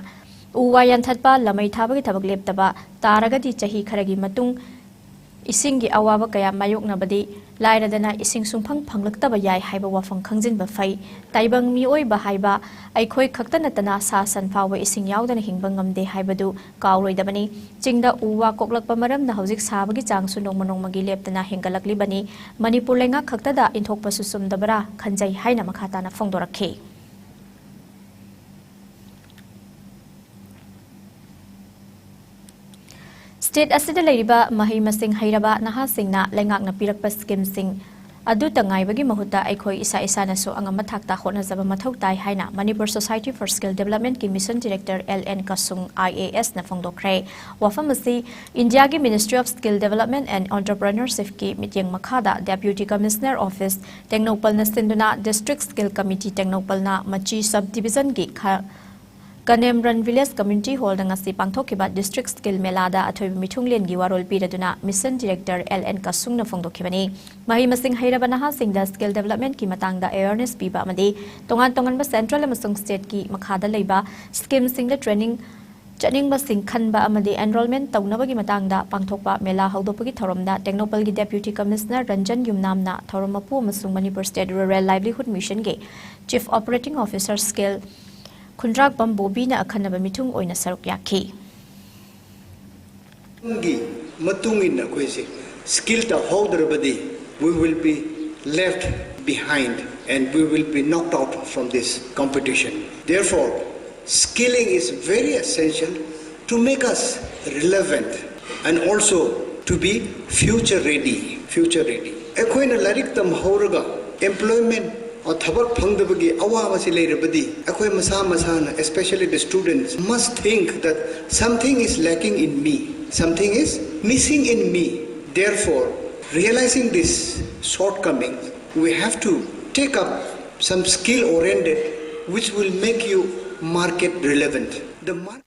ꯎ ꯋꯥ ꯌꯥꯟꯊꯠꯄ, ꯂꯃꯩ ꯊꯥꯕꯒꯤ ꯊꯕꯛ ꯂꯦꯞꯇꯕ ꯇꯥꯔꯒꯗꯤ ꯆꯍꯤ ꯈꯔꯒꯤ ꯃꯇꯨꯡ ꯏꯁꯤꯡꯒꯤ ꯑꯋꯥꯕ ꯀꯌꯥ ꯃꯥꯌꯣꯛꯅꯕꯗꯤ ꯂꯥꯏꯔꯗꯅ ꯏꯁꯤꯡ ꯁꯨꯡꯐꯪ ꯐꯪꯂꯛꯇꯕ ꯌꯥꯏ ꯍꯥꯏꯕ ꯋꯥꯐꯝ ꯈꯪꯖꯤꯟꯕ ꯐꯩ꯫ ꯇꯥꯏꯕꯪ ꯃꯤꯑꯣꯏꯕ ꯍꯥꯏꯕ ꯑꯩꯈꯣꯏ ꯈꯛꯇ ꯅꯠꯇꯅ ꯁꯥ ꯁꯟ ꯐꯥꯎꯕ ꯏꯁꯤꯡ ꯌꯥꯎꯗꯅ ꯍꯤꯡꯕ ꯉꯝꯗꯦ ꯍꯥꯏꯕꯗꯨ ꯀꯥꯎꯔꯣꯏꯗꯕꯅꯤ꯫ ꯆꯤꯡꯗ ꯎ ꯋꯥ ꯀꯣꯛꯂꯛꯄ ꯃꯔꯝꯅ ꯍꯧꯖꯤꯛ ꯁꯥꯕꯒꯤ ꯆꯥꯡꯁꯨ ꯅꯣꯡꯃ ꯅꯣꯡꯃꯒꯤ ꯂꯦꯞꯇꯅ ꯍꯦꯟꯒꯠꯂꯛꯂꯤꯕꯅꯤ꯫ ꯃꯅꯤꯄꯨꯔ ꯂꯩꯉꯥꯛ ꯈꯛꯇꯗ ꯏꯟꯊꯣꯛꯄꯁꯨ ꯆꯨꯝꯗꯕ꯭ꯔꯥ ꯈꯟꯖꯩ ꯍꯥꯏꯅ ꯃꯈꯥ ꯇꯥꯅ ꯐꯣꯡꯗꯣꯔꯛꯈꯤ꯫ State ꯑꯁꯤꯗ ꯂꯩꯔꯤꯕ ꯃꯍꯩ ꯃꯁꯤꯡ ꯍꯩꯔꯕ ꯅꯍꯥꯁꯤꯡꯅ ꯂꯩꯉꯥꯛꯅ ꯄꯤꯔꯛꯄ schemeꯁꯤꯡ ꯑꯗꯨꯇ ꯉꯥꯏꯕꯒꯤ ꯃꯍꯨꯠꯇ ꯑꯩꯈꯣꯏ ꯏꯁꯥ ꯏꯁꯥꯅꯁꯨ ꯑꯉꯝꯕ ꯊꯥꯛꯇ ꯍꯣꯠꯅꯖꯕ ꯃꯊꯧ ꯇꯥꯏ ꯍꯥꯏꯅ Manipur Society for Skill Developmentꯀꯤ Mission Director L N Kasung I A Sꯅ ꯐꯣꯡꯗꯣꯛꯈ꯭ꯔꯦ꯫ ꯋꯥꯐꯝ ꯑꯁꯤ ꯏꯟꯗꯤꯌꯥꯒꯤ Ministry of Skill Development and Entrepreneurshipꯀꯤ ꯃꯤꯠꯌꯦꯡ ꯃꯈꯥꯗ Deputy Commissioner Office ꯇꯦꯡꯅꯧꯄꯜꯅ ꯁꯤꯟꯗꯨꯅ District Skill Committee ꯇꯦꯡꯅꯧꯄꯜꯅ ꯃꯆꯤ Sub Divisionꯒꯤ ꯈ-, ꯀꯅꯦꯝꯔꯟ Village Community Hallꯗ ꯉꯁꯤ ꯄꯥꯡꯊꯣꯛꯈꯤꯕ District Skill ꯃꯦꯂꯥꯗ ꯑꯊꯣꯏꯕ ꯃꯤꯊꯨꯡꯂꯦꯟꯒꯤ ꯋꯥꯔꯣꯜ ꯄꯤꯔꯗꯨꯅ Mission Director L N Kasungꯅ ꯐꯣꯡꯗꯣꯛꯈꯤꯕꯅꯤ꯫ ꯃꯍꯩ ꯃꯁꯤꯡ ꯍꯩꯔꯕ ꯅꯍꯥꯁꯤꯡꯗ skill developmentꯀꯤ ꯃꯇꯥꯡꯗ awareness ꯄꯤꯕ ꯑꯃꯗꯤ ꯇꯣꯉꯥꯟ ꯇꯣꯉꯥꯟꯕ central ꯑꯃꯁꯨꯡ stateꯀꯤ ꯃꯈꯥꯗ ꯂꯩꯕ schemeꯁꯤꯡꯗ training ꯆꯠꯅꯤꯡꯕꯁꯤꯡ ꯈꯟꯕ ꯑꯃꯗꯤ enrollment ꯇꯧꯅꯕꯒꯤ ꯃꯇꯥꯡꯗ ꯄꯥꯡꯊꯣꯛꯄ ꯃꯦꯂꯥ ꯍꯧꯗꯣꯛꯄꯒꯤ ꯊꯧꯔꯝꯗ ꯇꯦꯡꯅꯧꯄꯜꯒꯤ Deputy Commissioner ꯔꯟꯖꯟ ꯌꯨꯝꯅꯥꯝꯅ ꯊꯧꯔꯝ ꯃꯄꯨ ꯑꯃꯁꯨꯡ Manipur State Rural Livelihood Missionꯒꯤ Chief Operating Officer Skill ꯈꯨꯟꯗ꯭ꯔꯥꯛꯄꯝ ꯕꯣꯕꯤꯅ ꯑꯈꯟꯅꯕ ꯃꯤꯊꯨꯡ ꯑꯣꯏꯅ ꯁꯔꯨꯛ ꯌꯥꯈꯤ꯫ ꯒꯤ ꯃꯇꯨꯡ ꯏꯟꯅ ꯑꯩꯈꯣꯏꯁꯦ skill ꯇꯧꯍꯧꯗ꯭ꯔꯕꯗꯤ we will be left behind and we will be knocked out from this competition. Therefore, skilling is very essential to make us relevant and also to be future ready, future ready. ꯑꯩꯈꯣꯏꯅ ꯂꯥꯏꯔꯤꯛ ꯇꯝꯍꯧꯔꯒ employment ꯑꯣ, ꯊꯕꯛ ꯐꯪꯗꯕꯒꯤ ꯑꯋꯥꯕꯁꯤ ꯂꯩꯔꯕꯗꯤ ꯑꯩꯈꯣꯏ ꯃꯁꯥ ꯃꯁꯥꯅ, especially the students, must think that something is lacking in me, something is missing in me. Therefore, realizing this shortcoming, we have to take up some skill oriented which will make you market relevant. The mar-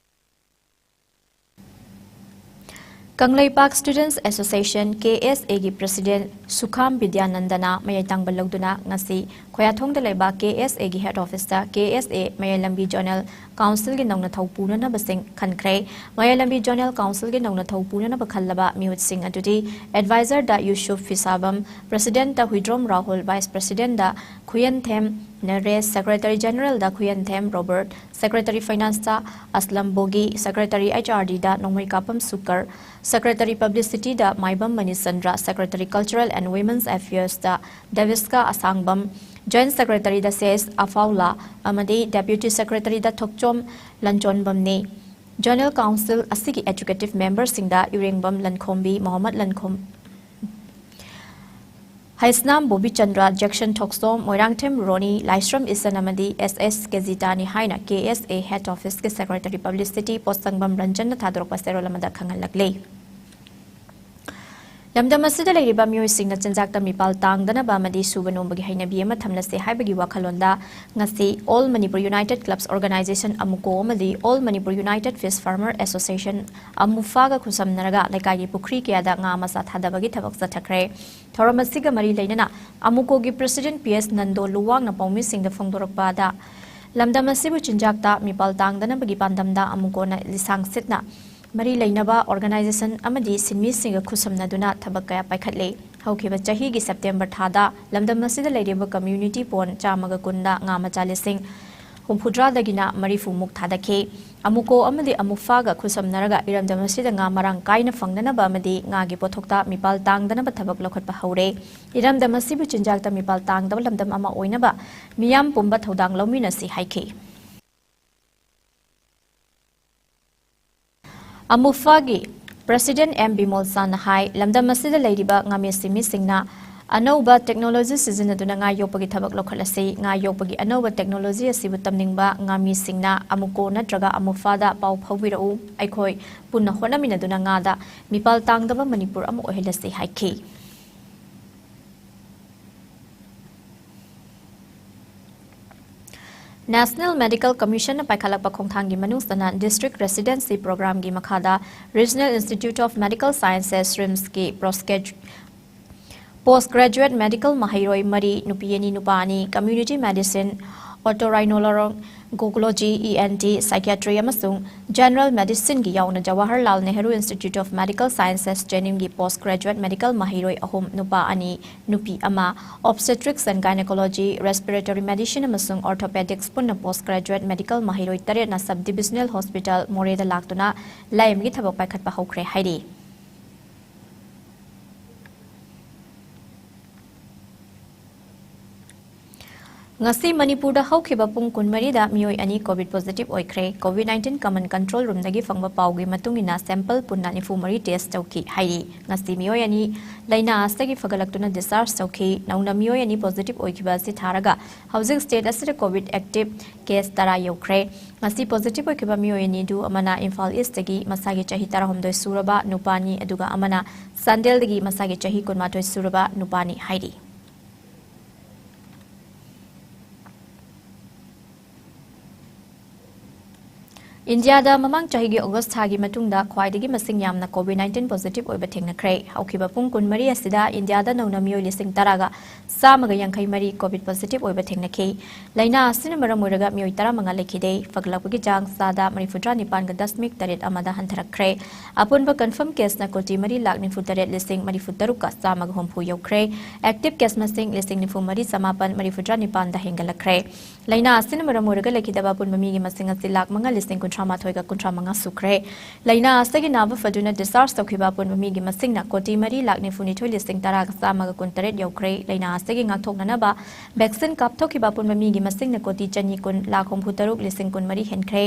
Kangleipak Students Association, K S Aꯒꯤ President ꯁꯨꯈꯥꯝ ꯕꯤꯗ꯭ꯌꯥꯅꯟꯗꯅ ꯃꯌꯥꯏ ꯇꯥꯡꯕ ꯂꯧꯗꯨꯅ ꯉꯁꯤ ꯈꯣꯌꯥꯊꯣꯡꯗ ꯂꯩꯕ K S Aꯒꯤ Head Officeꯇ K S A ꯃꯌꯥꯏ ꯂꯝꯕꯤ Zonal Councilꯒꯤ ꯅꯧꯅ ꯊꯧ ꯄꯨꯅꯅꯕꯁꯤꯡ ꯈꯟꯈ꯭ꯔꯦ꯫ ꯃꯌꯥꯏ ꯂꯝꯕꯤ Zonal Councilꯒꯤ ꯅꯧꯅ ꯊꯧ ꯄꯨꯅꯅꯕ ꯈꯜꯂꯕ ꯃꯤꯍꯨꯠꯁꯤꯡ ꯑꯗꯨꯗꯤ Advisorꯗ ꯌꯨꯁꯨꯐ ꯐꯤꯁꯥꯕꯝ, Presidentꯇ ꯍꯨꯏꯗ꯭ꯔꯣꯝ ꯔꯥꯍꯨꯜ, Vice Presidentꯗ ꯈꯨꯌꯟꯊꯦꯝ ꯅꯔꯦꯁ, Secretary Generalꯗ ꯈꯨꯌꯟꯊꯦꯝ ꯔꯣꯕꯔꯠ, Secretary Financeꯇ Aslam Bogi, Secretary H R Dꯗ ꯅꯣꯡꯃꯩꯀꯥꯄꯝ ꯁꯨꯀꯔ, Secretary Publicityꯗ Maibam Manichandra, Secretary Cultural and Women's Affairsꯇ ꯗꯦꯕꯤꯁꯀꯥ ꯑꯁꯥꯡꯕꯝ, Joint Secretaryꯗ ꯁꯦꯁ ꯑꯐꯥꯎꯂꯥ ꯑꯃꯗꯤ Deputy Secretaryꯗ ꯊꯣꯛꯆꯣꯝ ꯂꯟꯆꯣꯟꯕꯝꯅꯤ꯫ Zonal Council ꯑꯁꯤꯒꯤ Executive Memberꯁꯤꯡꯗ ꯏꯔꯦꯡꯕꯝ ꯂꯟꯈꯣꯝꯕꯤ, ꯃꯣꯍꯝꯃꯗ ꯂꯟꯈꯣꯝ-, ꯍꯩꯁꯅꯥꯝ ꯕꯣꯕꯤꯆꯟꯗ꯭ꯔ, ꯖꯦꯛꯁꯟ ꯊꯣꯛꯆꯣꯝ, ꯃꯣꯏꯔꯥꯡꯊꯦꯝ ꯔꯣꯅꯤ, ꯂꯥꯏꯁ꯭ꯔꯝ ꯏꯆꯟ ꯑꯃꯗꯤ S S ꯀꯦꯖꯤꯇꯥꯅꯤ ꯍꯥꯏꯅ K S A head office ꯀꯤ secretary publicity ꯄꯣꯠꯁꯪꯕꯝ ꯔꯟꯖꯟꯅ ꯊꯥꯗꯣꯔꯛꯄ ꯆꯦꯔꯣꯜ ꯑꯃꯗ ꯈꯪꯍꯜꯂꯛꯂꯤ꯫ ꯂꯝꯗꯝ ꯑꯁꯤꯗ ꯂꯩꯔꯤꯕ ꯃꯤꯑꯣꯏꯁꯤꯡꯅ ꯆꯤꯟꯖꯥꯛꯇ ꯃꯤꯄꯥꯜ ꯇꯥꯡꯗꯅꯕ ꯑꯃꯗꯤ ꯁꯨꯕ ꯅꯣꯝꯕꯒꯤ ꯍꯩꯅꯕꯤ ꯑꯃ ꯊꯝꯂꯁꯤ ꯍꯥꯏꯕꯒꯤ ꯋꯥꯈꯜꯂꯣꯟꯗ ꯉꯁꯤ All Manipur United Clubs Organisation, AMUCO, ꯑꯃꯗꯤ All Manipur United Fish Farmer Association, AMUFA ꯒ ꯈꯨꯠꯁꯝꯅꯔꯒ ꯂꯩꯀꯥꯏꯒꯤ ꯄꯨꯈ꯭ꯔꯤ ꯀꯌꯥꯗ ꯉꯥ ꯃꯆꯥ ꯊꯥꯗꯕꯒꯤ ꯊꯕꯛ ꯆꯠꯊꯈ꯭ꯔꯦ꯫ ꯊꯧꯔꯝ ꯑꯁꯤꯒ ꯃꯔꯤ ꯂꯩꯅꯅ AMUCO ꯒꯤ president P S ꯅꯟꯗꯣ ꯂꯨꯋꯥꯡꯅ ꯄꯥꯎꯃꯤꯁꯤꯡꯗ ꯐꯣꯡꯗꯣꯔꯛꯄꯗ, ꯂꯝꯗꯝ ꯑꯁꯤꯕꯨ ꯆꯤꯟꯖꯥꯛꯇ ꯃꯤꯄꯥꯜ ꯇꯥꯡꯗꯅꯕꯒꯤ ꯄꯥꯟꯗꯝꯗ AMUCO ꯅ ꯂꯤꯁꯥꯡ ꯁꯤꯠꯅ ꯃꯔꯤ ꯂꯩꯅꯕ organisation ꯑꯃꯗꯤ ꯁꯤꯟꯃꯤꯁꯤꯡꯒ ꯈꯨꯠꯁꯝꯅꯗꯨꯅ ꯊꯕꯛ ꯀꯌꯥ ꯄꯥꯏꯈꯠꯂꯤ꯫ ꯍꯧꯈꯤꯕ ꯆꯍꯤꯒꯤ September ꯊꯥꯗ ꯂꯝꯗꯝ ꯑꯁꯤꯗ ꯂꯩꯔꯤꯕ community pond ꯆꯥꯝꯃꯒ ꯀꯨꯟꯗ ꯉꯥ ꯃꯆꯥ ꯂꯤꯁꯤꯡ ꯍꯨꯝꯐꯨꯇꯔꯥꯗꯒꯤꯅ ꯃꯔꯤꯐꯨ ꯃꯨꯛ ꯊꯥꯗꯈꯤ꯫ AMUCO ꯑꯃꯗꯤ AMUFA ꯒ ꯈꯨꯠꯁꯝꯅꯔꯒ ꯏꯔꯝꯗꯝ ꯑꯁꯤꯗ ꯉꯥ ꯃꯔꯥꯡ ꯀꯥꯏꯅ ꯐꯪꯅꯅꯕ ꯑꯃꯗꯤ ꯉꯥꯒꯤ ꯄꯣꯠꯊꯣꯛꯇ ꯃꯤꯄꯥꯜ ꯇꯥꯡꯗꯅꯕ ꯊꯕꯛ ꯂꯧꯈꯠꯄ ꯍꯧꯔꯦ꯫ ꯏꯔꯝꯗꯝ ꯑꯁꯤꯕꯨ ꯆꯤꯟꯖꯥꯛꯇ ꯃꯤꯄꯥꯜ ꯇꯥꯡꯗꯕ ꯂꯝꯗꯝ ꯑꯃ ꯑꯣꯏꯅꯕ ꯃꯤꯌꯥꯝ ꯄꯨꯝꯕ ꯊꯧꯗꯥꯡ ꯂꯧꯃꯤꯟꯅꯁꯤ ꯍꯥꯏꯈꯤ꯫ AMUFA ꯒꯤ president M ꯕꯤꯃꯣꯜ ꯁꯥꯍꯅ ꯍꯥꯏ, ꯂꯝꯗꯝ ꯑꯁꯤꯗ ꯂꯩꯔꯤꯕ ꯉꯥꯃꯤ ꯁꯤꯃꯤꯁꯤꯡꯅ ꯑꯅꯧꯕ technology ꯁꯤꯖꯤꯟꯅꯗꯨꯅ ꯉꯥ ꯌꯣꯛꯄꯒꯤ ꯊꯕꯛ ꯂꯧꯈꯠꯂꯁꯤ꯫ ꯉꯥ ꯌꯣꯛꯄꯒꯤ ꯑꯅꯧꯕ technology ꯑꯁꯤꯕꯨ ꯇꯝꯅꯤꯡꯕ ꯉꯥꯃꯤꯁꯤꯡꯅ AMUCO ꯅꯠꯇ꯭ꯔꯒ AMUFA ꯗ ꯄꯥꯎ ꯐꯥꯎꯕꯤꯔꯛꯎ꯫ ꯑꯩꯈꯣꯏ ꯄꯨꯟꯅ ꯍꯣꯠꯅꯃꯤꯟꯅꯗꯨꯅ ꯉꯥꯗ ꯃꯤꯄꯥꯜ ꯇꯥꯡꯗꯕ ꯃꯅꯤꯄꯨꯔ ꯑꯃ ꯑꯣꯏꯍꯜꯂꯁꯤ ꯍꯥꯏꯈꯤ꯫ National Medical Commission ꯅ ꯄꯥꯏꯈꯠꯂꯛꯄ ꯈꯣꯡꯊꯥꯡꯒꯤ ꯃꯅꯨꯡ ꯆꯟꯅ District Residency Program ꯒꯤ ꯃꯈꯥꯗ Regional Institute of Medical Sciences, RIMS ꯀꯤ postgrad-, postgraduate medical ꯃꯍꯩꯔꯣꯏ ꯃꯔꯤ, ꯅꯨꯄꯤ ꯑꯅꯤ, ꯅꯨꯄꯥ ꯑꯅꯤ, Community Medicine, Otorhinolaryngology, E N T, Psychiatry ꯑꯃꯁꯨꯡ General Medicine ꯒꯤ ꯌꯥꯎꯅ Jawaharlal Nehru Institute of Medical Sciences, JNIM ꯒꯤ postgraduate medical ꯃꯍꯩꯔꯣꯏ ꯑꯍꯨꯝ, ꯅꯨꯄꯥ ꯑꯅꯤ, ꯅꯨꯄꯤ ꯑꯃ, Obstetrics and Gynecology, Respiratory Medicine ꯑꯃꯁꯨꯡ Orthopedics ꯄꯨꯟꯅ postgraduate medical ꯃꯍꯩꯔꯣꯏ ꯇꯔꯦꯠꯅ Sub Divisional Hospital ꯃꯣꯔꯦꯗ ꯂꯥꯛꯇꯨꯅ ꯂꯥꯌꯦꯡꯕꯒꯤ ꯊꯕꯛ ꯄꯥꯏꯈꯠꯄ ꯍꯧꯈ꯭ꯔꯦ ꯍꯥꯏꯔꯤ꯫ ꯉꯁꯤ ꯃꯅꯤꯄꯨꯔꯗ ꯍꯧꯈꯤꯕ ꯄꯨꯡ ꯀꯨꯟꯃꯔꯤꯗ ꯃꯤꯑꯣꯏ ꯑꯅꯤ COVID positive ꯑꯣꯏꯈ꯭ꯔꯦ꯫ COVID nineteen common control roomꯗꯒꯤ ꯐꯪꯕ ꯄꯥꯎꯒꯤ ꯃꯇꯨꯡ ꯏꯟꯅ sample ꯄꯨꯟꯅ ꯅꯤꯐꯨ ꯃꯔꯤ test ꯇꯧꯈꯤ ꯍꯥꯏꯔꯤ꯫ ꯉꯁꯤ ꯃꯤꯑꯣꯏ ꯑꯅꯤ ꯂꯥꯏꯅꯥ ꯑꯁꯤꯗꯒꯤ ꯐꯒꯠꯂꯛꯇꯨꯅ discharge ꯇꯧꯈꯤ꯫ ꯅꯧꯅ ꯃꯤꯑꯣꯏ ꯑꯅꯤ positive ꯑꯣꯏꯈꯤꯕ ꯑꯁꯤ ꯊꯥꯔꯒ ꯍꯧꯖꯤꯛ state ꯑꯁꯤꯗ COVID active case ꯇꯔꯥ ꯌꯧꯈ꯭ꯔꯦ꯫ ꯉꯁꯤ positive ꯑꯣꯏꯈꯤꯕ ꯃꯤꯑꯣꯏ ꯑꯅꯤꯗꯨ ꯑꯃꯅ ꯏꯝꯐꯥꯜ Eastꯇꯒꯤ ꯃꯁꯥꯒꯤ ꯆꯍꯤ ꯇꯔꯥꯍꯨꯝꯗꯣꯏ ꯁꯨꯔꯕ ꯅꯨꯄꯥꯅꯤ, ꯑꯗꯨꯒ ꯑꯃꯅ ꯆꯥꯟꯗꯦꯜꯗꯒꯤ ꯃꯁꯥꯒꯤ ꯆꯍꯤ ꯀꯨꯟꯃꯥꯊꯣꯏ ꯁꯨꯔꯕ ꯅꯨꯄꯥꯅꯤ ꯍꯥꯏꯔꯤ꯫ ꯏꯟꯗꯤꯌꯥꯗ ꯃꯃꯥꯡ ꯆꯍꯤꯒꯤ ꯑꯣꯒꯁ ꯊꯥꯒꯤ ꯃꯇꯨꯡꯗ ꯈ꯭ꯋꯥꯏꯗꯒꯤ ꯃꯁꯤꯡ ꯌꯥꯝꯅ COVID nineteen positive ꯑꯣꯏꯕ ꯊꯦꯡꯅꯈ꯭ꯔꯦ꯫ ꯍꯧꯈꯤꯕ ꯄꯨꯡ ꯀꯨꯟꯃꯔꯤ ꯑꯁꯤꯗ ꯏꯟꯗꯤꯌꯥꯗ ꯅꯧꯅ ꯃꯤꯑꯣꯏ ꯂꯤꯁꯤꯡ ꯇꯔꯥꯒ ꯆꯥꯝꯃꯒ ꯌꯥꯡꯈꯩ ꯃꯔꯤ COVID positive ꯑꯣꯏꯕ ꯊꯦꯡꯅꯈꯤ꯫ ꯂꯥꯏꯅꯥ ꯑꯁꯤꯅ ꯃꯔꯝ ꯑꯣꯏꯔꯒ ꯃꯤꯑꯣꯏ ꯇꯔꯥꯃꯉꯥ ꯂꯩꯈꯤꯗꯦ꯫ ꯐꯒꯠꯂꯛꯄꯒꯤ ꯆꯥꯡ ꯆꯥꯗ ꯃꯔꯤꯐꯨꯇꯔꯥ ꯅꯤꯄꯥꯟꯒ ꯗꯁꯃꯤꯛ ꯇꯔꯦꯠ ꯑꯃꯗ ꯍꯟꯊꯔꯛꯈ꯭ꯔꯦ꯫ ꯑꯄꯨꯟꯕ confirm caseꯅ ꯀꯣꯇꯤ ꯃꯔꯤ ꯂꯥꯈ ꯅꯤꯐꯨ ꯇꯔꯦꯠ ꯂꯤꯁꯤꯡ ꯃꯔꯤꯐꯨ ꯇꯔꯨꯛꯀ ꯆꯥꯝꯃꯒ ꯍꯨꯝꯐꯨ ꯌꯧꯈ꯭ꯔꯦ꯫ Active case ꯃꯁꯤꯡ ꯂꯤꯁꯤꯡ ꯅꯤꯐꯨ ꯃꯔꯤ ꯆꯃꯥꯄꯟ ꯃꯔꯤꯐꯨꯇꯔꯥ ꯅꯤꯄꯥꯟꯗ ꯍꯦꯟꯒꯠꯂꯛꯈ꯭ꯔꯦ꯫ ꯂꯥꯏꯅꯥ ꯑꯁꯤꯅ ꯃꯔꯝ ꯑꯣꯏꯔꯒ ꯂꯩꯈꯤꯗꯕ ꯑꯄꯨꯟꯕ ꯃꯤꯒꯤ ꯃꯁꯤꯡ ꯑꯁꯤ ꯂꯥꯈ ꯃꯉꯥ ꯂꯤꯁꯤꯡ ꯀꯨꯟꯊ꯭ꯔꯥ ꯃꯥꯊꯣꯏꯒ ꯀꯨꯟꯊ꯭ꯔꯥ ꯃꯉꯥ ꯁꯨꯈ꯭ꯔꯦ꯫ ꯂꯥꯏꯅꯥ ꯑꯁꯤꯗꯒꯤ ꯅꯥꯕ ꯐꯗꯨꯅ discharge ꯇꯧꯈꯤꯕ ꯑꯄꯨꯟꯕ ꯃꯤꯒꯤ ꯃꯁꯤꯡꯅ ꯀꯣꯇꯤ ꯃꯔꯤ ꯂꯥꯈ ꯅꯤꯐꯨ ꯅꯤꯊꯣꯏ ꯂꯤꯁꯤꯡ ꯇꯔꯥꯒ ꯆꯥꯝꯃꯒ ꯀꯨꯟ ꯇꯔꯦꯠ ꯌꯧꯈ꯭ꯔꯦ꯫ ꯂꯥꯏꯅꯥ ꯑꯁꯤꯗꯒꯤ ꯉꯥꯛꯊꯣꯛꯅꯅꯕ vaccine ꯀꯥꯞꯊꯣꯛꯈꯤꯕ ꯑꯄꯨꯟꯕ ꯃꯤꯒꯤ ꯃꯁꯤꯡꯅ ꯀꯣꯇꯤ ꯆꯅꯤ ꯀꯨꯟ ꯂꯥꯈ ꯍꯨꯝꯐꯨ ꯇꯔꯨꯛ ꯂꯤꯁꯤꯡ ꯀꯨꯟ ꯃꯔꯤ ꯍꯦꯟꯈ꯭ꯔꯦ꯫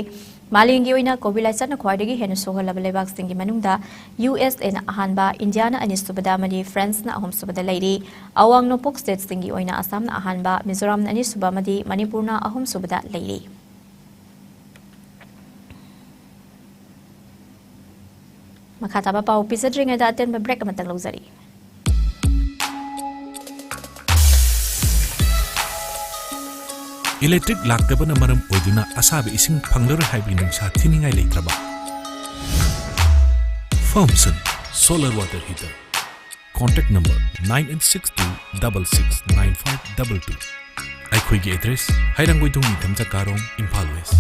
ꯃꯥꯂꯦꯝꯒꯤ ꯑꯣꯏꯅ COVID ꯂꯥꯏꯆꯠꯅ ꯈ꯭ꯋꯥꯏꯗꯒꯤ ꯍꯦꯟꯅ ꯁꯣꯛꯍꯜꯂꯕ ꯂꯩꯕꯥꯛꯁꯤꯡꯒꯤ ꯃꯅꯨꯡꯗ USAꯅ ꯑꯍꯥꯟꯕ, ꯏꯟꯗꯤꯌꯥꯅ ꯑꯅꯤꯁꯨꯕꯗ ꯑꯃꯗꯤ Franceꯅ ꯑꯍꯨꯝꯁꯨꯕꯗ ꯂꯩꯔꯤ꯫ ꯑꯋꯥꯡ ꯅꯣꯡꯄꯣꯛ stateꯁꯤꯡꯒꯤ ꯑꯣꯏꯅ ꯑꯁꯥꯝꯅ ꯑꯍꯥꯟꯕ, ꯃꯤꯖꯣꯔꯥꯝꯅ ꯑꯅꯤꯁꯨꯕ ꯑꯃꯗꯤ ꯃꯅꯤꯄꯨꯔꯅ ꯑꯍꯨꯝꯁꯨꯕꯗ ꯂꯩꯔꯤ꯫ ꯃꯈꯥ ꯇꯥꯕ ꯄꯥꯎ ꯄꯤꯖꯗ꯭ꯔꯤꯉꯩꯗ ꯑꯇꯦꯟꯕ break ꯑꯃꯇꯪ ꯂꯧꯖꯔꯤ꯫ Electric ꯂꯥꯛꯇꯕꯅ ꯃꯔꯝ ꯑꯣꯏꯗꯨꯅ ꯑꯁꯥꯕ ꯏꯁꯤꯡ ꯐꯪꯂꯔꯣꯏ ꯍꯥꯏꯕꯒꯤ ꯅꯨꯡꯁꯥ ꯊꯤꯅꯤꯡꯉꯥꯏ ꯂꯩꯇ꯭ꯔꯕ? Farmson solar water heater. Contact number nine eight six two double six nine five double two. ꯑꯩꯈꯣꯏꯒꯤ address ꯍꯩꯔꯥꯡꯒꯣꯏꯊꯣꯡ ꯅꯤꯡꯊꯝ ꯆꯀꯥꯔꯣꯡ, ꯏꯝꯐꯥꯜ West.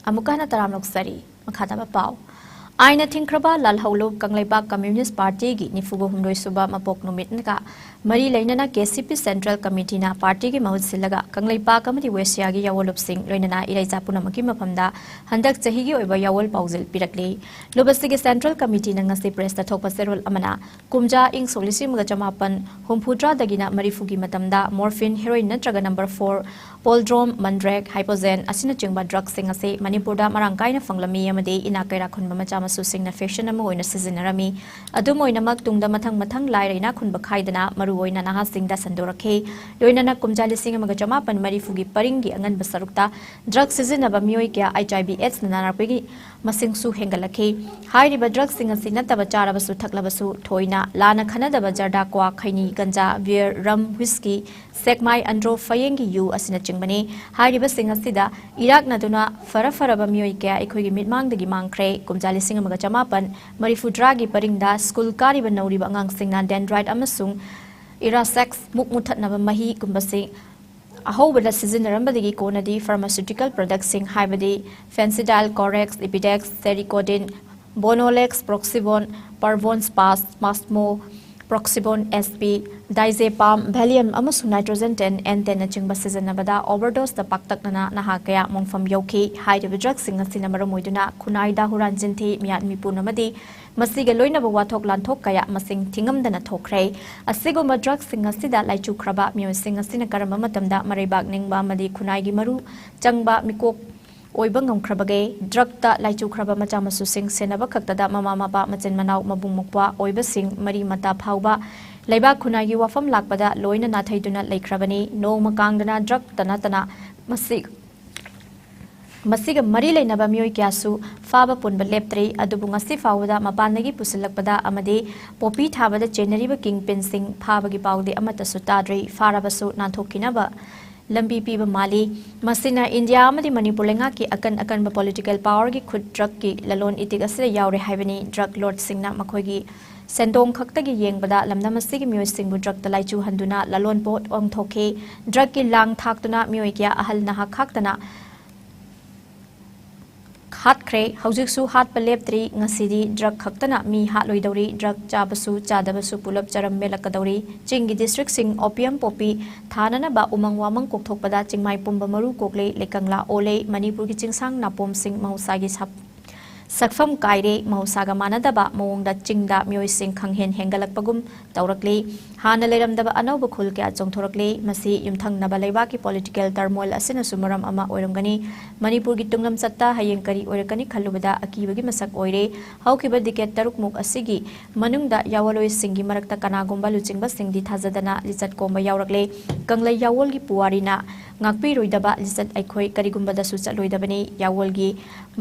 ꯑꯃꯨꯛꯀ ꯍꯟꯅ ꯇꯔꯥꯝꯅ ꯑꯣꯛꯆꯔꯤ꯫ ꯃꯈꯥ ꯇꯥꯕ ꯄꯥꯎ꯫ ꯑꯥꯏꯟꯅ ꯊꯤꯡꯈ꯭ꯔꯕ ꯂꯥꯜꯍꯧꯂꯨꯞ ꯀꯪꯂꯩꯄꯥꯛ ꯀꯝꯌꯨꯅꯤꯁ꯭ꯠ ꯄꯥꯔꯇꯤꯒꯤ ꯅꯤꯐꯨꯒ ꯍꯨꯝꯗꯣꯏ ꯁꯨꯕ ꯃꯄꯣꯛ ꯅꯨꯃꯤꯠꯀ ꯃꯔꯤ ꯂꯩꯅꯅ KCP Central Committeeꯅ ꯄꯥꯔꯇꯤꯒꯤ ꯃꯍꯨꯠ ꯁꯤꯜꯂꯒ ꯀꯪꯂꯩꯄꯥꯛ ꯑꯃꯗꯤ ꯋꯦꯁꯤꯌꯥꯒꯤ ꯌꯥꯑꯣꯜꯂꯨꯞꯁꯤꯡ ꯂꯣꯏꯅꯅ ꯏꯔꯩꯆꯥ ꯄꯨꯝꯅꯃꯛꯀꯤ ꯃꯐꯝꯗ ꯍꯟꯗꯛ ꯆꯍꯤꯒꯤ ꯑꯣꯏꯕ ꯌꯥꯑꯣꯜ ꯄꯥꯎꯖꯦꯜ ꯄꯤꯔꯛꯂꯤ꯫ ꯂꯨꯞ ꯑꯁꯤꯒꯤ Central Committeeꯅ ꯉꯁꯤ pressꯇ ꯊꯣꯛꯄ ꯆꯦꯔꯣꯜ ꯑꯃꯅ ꯀꯨꯝꯖꯥ ꯏꯪ ꯁꯣꯛ ꯂꯤꯁꯤꯡ ꯑꯃꯒ ꯆꯃꯥꯄꯟ ꯍꯨꯝꯐꯨꯇꯔꯥꯗꯒꯤꯅ ꯃꯔꯤꯐꯨꯒꯤ ꯃꯇꯝꯗ morphine, heroin ꯅꯠꯇ꯭ꯔꯒ number four, ꯄꯣꯜꯗ꯭ꯔꯣꯝ, ꯃꯟꯗ꯭ꯔꯦꯛ, ꯍꯥꯏꯄꯣꯖꯦꯟ ꯑꯁꯤꯅꯆꯤꯡꯕ drugsꯁꯤꯡ ꯑꯁꯤ ꯃꯅꯤꯄꯨꯔꯗ ꯃꯔꯥꯡ ꯀꯥꯏꯅ ꯐꯪꯂꯝꯃꯤ ꯑꯃꯗꯤ ꯏꯅꯥꯛ ꯀꯩꯔꯥꯛ ꯈꯨꯟꯕ ꯃꯆꯥ ꯃꯁꯨꯁꯤꯡꯅ fashion ꯑꯃ ꯑꯣꯏꯅ ꯁꯤꯖꯤꯟꯅꯔꯝꯃꯤ꯫ ꯑꯗꯨꯝ ꯑꯣꯏꯅꯃꯛ, ꯇꯨꯡꯗ ꯃꯊꯪ ꯃꯊꯪ ꯂꯥꯏꯔ ꯏꯅꯥꯛ ꯈꯨꯟꯕ ꯈꯥꯏꯗꯅ ꯃꯔꯨꯑꯣꯏꯅ ꯅꯍꯥꯁꯤꯡꯗ ꯁꯟꯗꯣꯔꯛꯈꯤ꯫ ꯂꯣꯏꯅꯅ ꯀꯨꯝꯖꯥ ꯂꯤꯁꯤꯡ ꯑꯃꯒ ꯆꯃꯥꯄꯟ ꯃꯔꯤꯐꯨꯒꯤ ꯄꯔꯤꯡꯒꯤ ꯑꯉꯟꯕ ꯁꯔꯨꯛꯇ drug ꯁꯤꯖꯤꯟꯅꯕ ꯃꯤꯑꯣꯏ ꯀꯌꯥ HIV AIDSꯅ ꯅꯥꯔꯛꯄꯒꯤ ꯃꯁꯤꯡꯁꯨ ꯍꯦꯟꯒꯠꯂꯛꯈꯤ꯫ ꯍꯥꯏꯔꯤꯕ drugꯁꯤꯡ ꯑꯁꯤ ꯅꯠꯇꯕ ꯆꯥꯔꯕꯁꯨ ꯊꯛꯂꯕꯁꯨ ꯊꯣꯏꯅ ꯂꯥꯟꯅ ꯈꯟꯅꯗꯕ ꯖꯔꯗꯥ, ꯀ꯭ꯋꯥ, ꯈꯩꯅꯤ, ꯒꯟꯖꯥ, beer, rum, whisky, ꯁꯦꯛꯃꯥꯏ, ꯑꯟꯗ꯭ꯔꯣ, ꯐꯌꯦꯡꯒꯤ ꯌꯨ ꯑꯁꯤꯅꯆꯤꯡꯕꯅꯤ꯫ ꯍꯥꯏꯔꯤꯕꯁꯤꯡ ꯑꯁꯤꯗ ꯏꯔꯥꯛꯅꯗꯨꯅ ꯐꯔ ꯐꯔꯕ ꯃꯤꯑꯣꯏ ꯀꯌꯥ ꯑꯩꯈꯣꯏꯒꯤ ꯃꯤꯠꯃꯥꯡꯗꯒꯤ ꯃꯥꯡꯈ꯭ꯔꯦ꯫ ꯀꯨꯝꯖꯥ ꯂꯤꯁꯤꯡ ꯑꯃꯒ ꯆꯃꯥꯄꯟ ꯃꯔꯤꯐꯨꯇꯔꯥꯒꯤ ꯄꯔꯤꯡꯗ ꯁ꯭ꯀꯨꯜ ꯀꯥꯔꯤꯕ ꯅꯧꯔꯤꯕ ꯑꯉꯥꯡꯁꯤꯡꯅ dendrite ꯑꯃꯁꯨꯡ Irasex, ꯃꯨꯛ ꯃꯨꯊꯠꯅꯕ ꯃꯍꯤꯒꯨꯝꯕꯁꯤ ꯑꯍꯧꯕꯗ ꯁꯤꯖꯤꯟꯅꯔꯝꯕꯗꯒꯤ ꯀꯣꯟꯅꯗꯤ pharmaceutical productꯁꯤꯡ ꯍꯥꯏꯕꯗꯤ Phensedyl, Corex, Epidex, Sericodin, Bonolex, Proxibon, Parvon Spas, Pasmo, Proxibon S P, Diazepam, Valium ꯑꯃꯁꯨꯡ Nitrogen ten, N ten ꯅꯆꯤꯡꯕ ꯁꯤꯖꯤꯟꯅꯕꯗ overdoseꯇ ꯄꯥꯛꯇꯛꯅꯅ ꯅꯍꯥ ꯀꯌꯥ ꯃꯣꯡꯐꯝ ꯌꯧꯈꯤ꯫ ꯍꯥꯏꯔꯤꯕ drugꯁꯤꯡ ꯑꯁꯤꯅ ꯃꯔꯝ ꯑꯣꯏꯗꯨꯅ ꯈꯨꯟꯅꯥꯏꯗ ꯍꯨꯔꯥꯟ ꯆꯤꯟꯊꯤ, ꯃꯤꯌꯥꯠ ꯃꯤꯄꯨꯟ ꯑꯃꯗꯤ ꯃꯁꯤꯒ ꯂꯣꯏꯅꯕ ꯋꯥꯊꯣꯛ ꯂꯥꯟꯊꯣꯛ ꯀꯌꯥ ꯃꯁꯤꯡ ꯊꯤꯉꯝꯗꯅ ꯊꯣꯛꯈ꯭ꯔꯦ꯫ ꯑꯁꯤꯒꯨꯝꯕ drugꯁꯤꯡ ꯑꯁꯤꯗ ꯂꯥꯏꯆꯨꯈ꯭ꯔꯕ ꯃꯤꯑꯣꯏꯁꯤꯡ ꯑꯁꯤꯅ ꯀꯔꯝꯕ ꯃꯇꯝꯗ ꯃꯔꯩꯕꯥꯛ ꯅꯤꯡꯕ ꯑꯃꯗꯤ ꯈꯨꯟꯅꯥꯏꯒꯤ ꯃꯔꯨ ꯆꯪꯕ ꯃꯤꯀꯣꯛ ꯑꯣꯏꯕ ꯉꯝꯈ꯭ꯔꯕꯒꯦ? Drugꯇ ꯂꯥꯏꯆꯨꯈ꯭ꯔꯕ ꯃꯆꯥ ꯃꯁꯨꯁꯤꯡ ꯁꯦꯟꯅꯕ ꯈꯛꯇꯗ ꯃꯃꯥ ꯃꯄꯥ, ꯃꯆꯤꯟ ꯃꯅꯥꯎ, ꯃꯕꯨꯡ ꯃꯧꯄ꯭ꯋꯥ ꯑꯣꯏꯕꯁꯤꯡ ꯃꯔꯤ ꯃꯇꯥ ꯐꯥꯎꯕ ꯂꯩꯕꯥꯛ ꯈꯨꯟꯅꯥꯏꯒꯤ ꯋꯥꯐꯝ ꯂꯥꯛꯄꯗ ꯂꯣꯏꯅ ꯅꯥꯊꯩꯗꯨꯅ ꯂꯩꯈ꯭ꯔꯕꯅꯤ꯫ ꯅꯣꯡꯃ ꯀꯥꯡꯗꯅ drugꯇ ꯅꯠꯇꯅ ꯃꯁꯤ, ꯃꯁꯤꯒ ꯃꯔꯤ ꯂꯩꯅꯕ ꯃꯤꯑꯣꯏ ꯀꯌꯥꯁꯨ ꯐꯥꯕ ꯄꯨꯟꯕ ꯂꯦꯞꯇ꯭ꯔꯤ꯫ ꯑꯗꯨꯕꯨ ꯉꯁꯤ ꯐꯥꯎꯕꯗ ꯃꯄꯥꯟꯗꯒꯤ ꯄꯨꯁꯤꯜꯂꯛꯄꯗ ꯑꯃꯗꯤ poppy ꯊꯥꯕꯗ ꯆꯦꯟꯅꯔꯤꯕ kingpinꯁꯤꯡ ꯐꯥꯕꯒꯤ ꯄꯥꯎꯗꯤ ꯑꯃꯠꯇꯁꯨ ꯇꯥꯗ꯭ꯔꯤ꯫ ꯐꯥꯔꯕꯁꯨ ꯅꯥꯟꯊꯣꯛꯈꯤꯅꯕ ꯂꯝꯕꯤ ꯄꯤꯕ ꯃꯥꯜꯂꯤ꯫ ꯃꯁꯤꯅ ꯏꯟꯗꯤꯌꯥ ꯑꯃꯗꯤ ꯃꯅꯤꯄꯨꯔ ꯂꯩꯉꯥꯛꯀꯤ ꯑꯀꯟ ꯑꯀꯟꯕ political powerꯒꯤ ꯈꯨꯠ drugꯀꯤ ꯂꯂꯣꯟ ꯏꯇꯤꯛ ꯑꯁꯤꯗ ꯌꯥꯎꯔꯦ ꯍꯥꯏꯕꯅꯤ꯫ Drug lordꯁꯤꯡꯅ ꯃꯈꯣꯏꯒꯤ ꯁꯦꯟꯗꯣꯡ ꯈꯛꯇꯒꯤ ꯌꯦꯡꯕꯗ ꯂꯝꯗꯝ ꯑꯁꯤꯒꯤ ꯃꯤꯑꯣꯏꯁꯤꯡꯕꯨ drugꯇ ꯂꯥꯏꯆꯨꯍꯟꯗꯨꯅ ꯂꯂꯣꯟꯄꯣꯠ ꯑꯣꯟꯊꯣꯛꯈꯤ꯫ Drugꯀꯤ ꯂꯥꯡ ꯊꯥꯛꯇꯨꯅ ꯃꯤꯑꯣꯏ ꯀꯌꯥ ꯑꯍꯜ ꯅꯍꯥ ꯈꯥꯛꯇꯅ ꯍꯥꯠꯈ꯭ꯔꯦ꯫ ꯍꯧꯖꯤꯛꯁꯨ ꯍꯥꯠꯄ ꯂꯦꯞꯇ꯭ꯔꯤ꯫ ꯉꯁꯤꯗꯤ drug ꯈꯛꯇꯅ ꯃꯤ ꯍꯥꯠꯂꯣꯏꯗꯧꯔꯤ꯫ Drug ꯆꯥꯕꯁꯨ ꯆꯥꯗꯕꯁꯨ ꯄꯨꯂꯞ ꯆꯔꯝ ꯃꯦꯜꯂꯛꯀꯗꯧꯔꯤ꯫ ꯆꯤꯡꯒꯤ districtꯁꯤꯡ opium poppy ꯊꯥꯅꯅꯕ ꯎꯃꯪ ꯋꯥꯃꯪ ꯀꯣꯛꯊꯣꯛꯄꯗ ꯆꯤꯡꯃꯥꯏ ꯄꯨꯝꯕ ꯃꯔꯨ ꯀꯣꯛꯂꯦ, ꯂꯩꯀꯪꯂꯥ ꯑꯣꯜꯂꯦ꯫ ꯃꯅꯤꯄꯨꯔꯒꯤ ꯆꯤꯡꯁꯥꯡ ꯅꯥꯄꯣꯝꯁꯤꯡ ꯃꯍꯧꯁꯥꯒꯤ ꯁꯥꯞ-, ꯁꯛꯐꯝ ꯀꯥꯏꯔꯦ꯫ ꯃꯍꯧꯁꯥꯒ ꯃꯥꯟꯅꯗꯕ ꯃꯑꯣꯡꯗ ꯆꯤꯡꯗ ꯃꯤꯑꯣꯏꯁꯤꯡ ꯈꯪꯍꯦꯟ ꯍꯦꯟꯒꯠꯂꯛꯄꯒꯨꯝ ꯇꯧꯔꯛꯂꯤ꯫ ꯍꯥꯟꯅ ꯂꯩꯔꯝꯗꯕ ꯑꯅꯧꯕ ꯈꯨꯜ ꯀꯌꯥ ꯆꯣꯡꯊꯣꯔꯛꯂꯤ꯫ ꯃꯁꯤ ꯌꯨꯝꯊꯪꯅꯕ ꯂꯩꯕꯥꯛꯀꯤ political turmoil ꯑꯁꯤꯅꯁꯨ ꯃꯔꯝ ꯑꯃ ꯑꯣꯏꯔꯝꯒꯅꯤ꯫ ꯃꯅꯤꯄꯨꯔꯒꯤ ꯇꯨꯡꯂꯝꯆꯠꯇ ꯍꯌꯦꯡ ꯀꯔꯤ ꯑꯣꯏꯔꯛꯀꯅꯤ ꯈꯜꯂꯨꯕꯗ ꯑꯀꯤꯕꯒꯤ ꯃꯁꯛ ꯑꯣꯏꯔꯦ꯫ ꯍꯧꯈꯤꯕ decade ꯇꯔꯨꯛꯃꯨꯛ ꯑꯁꯤꯒꯤ ꯃꯅꯨꯡꯗ ꯌꯥꯑꯣꯟꯂꯣꯏꯁꯤꯡꯒꯤ ꯃꯔꯛꯇ ꯀꯅꯥꯒꯨꯝꯕ ꯂꯨꯆꯤꯡꯕꯁꯤꯡꯗꯤ ꯊꯥꯖꯗꯅ ꯂꯤꯆꯠ ꯀꯣꯝꯕ ꯌꯥꯎꯔꯛꯂꯦ꯫ ꯀꯪꯂꯩ ꯌꯥꯑꯣꯟꯒꯤ ꯄꯨꯋꯥꯔꯤꯅ ꯉꯥꯛꯄꯤꯔꯣꯏꯗꯕ ꯂꯤꯆꯠ ꯑꯩꯈꯣꯏ ꯀꯔꯤꯒꯨꯝꯕꯗꯁꯨ ꯆꯠꯂꯣꯏꯗꯕꯅꯤ꯫ ꯌꯥꯑꯣꯟꯒꯤ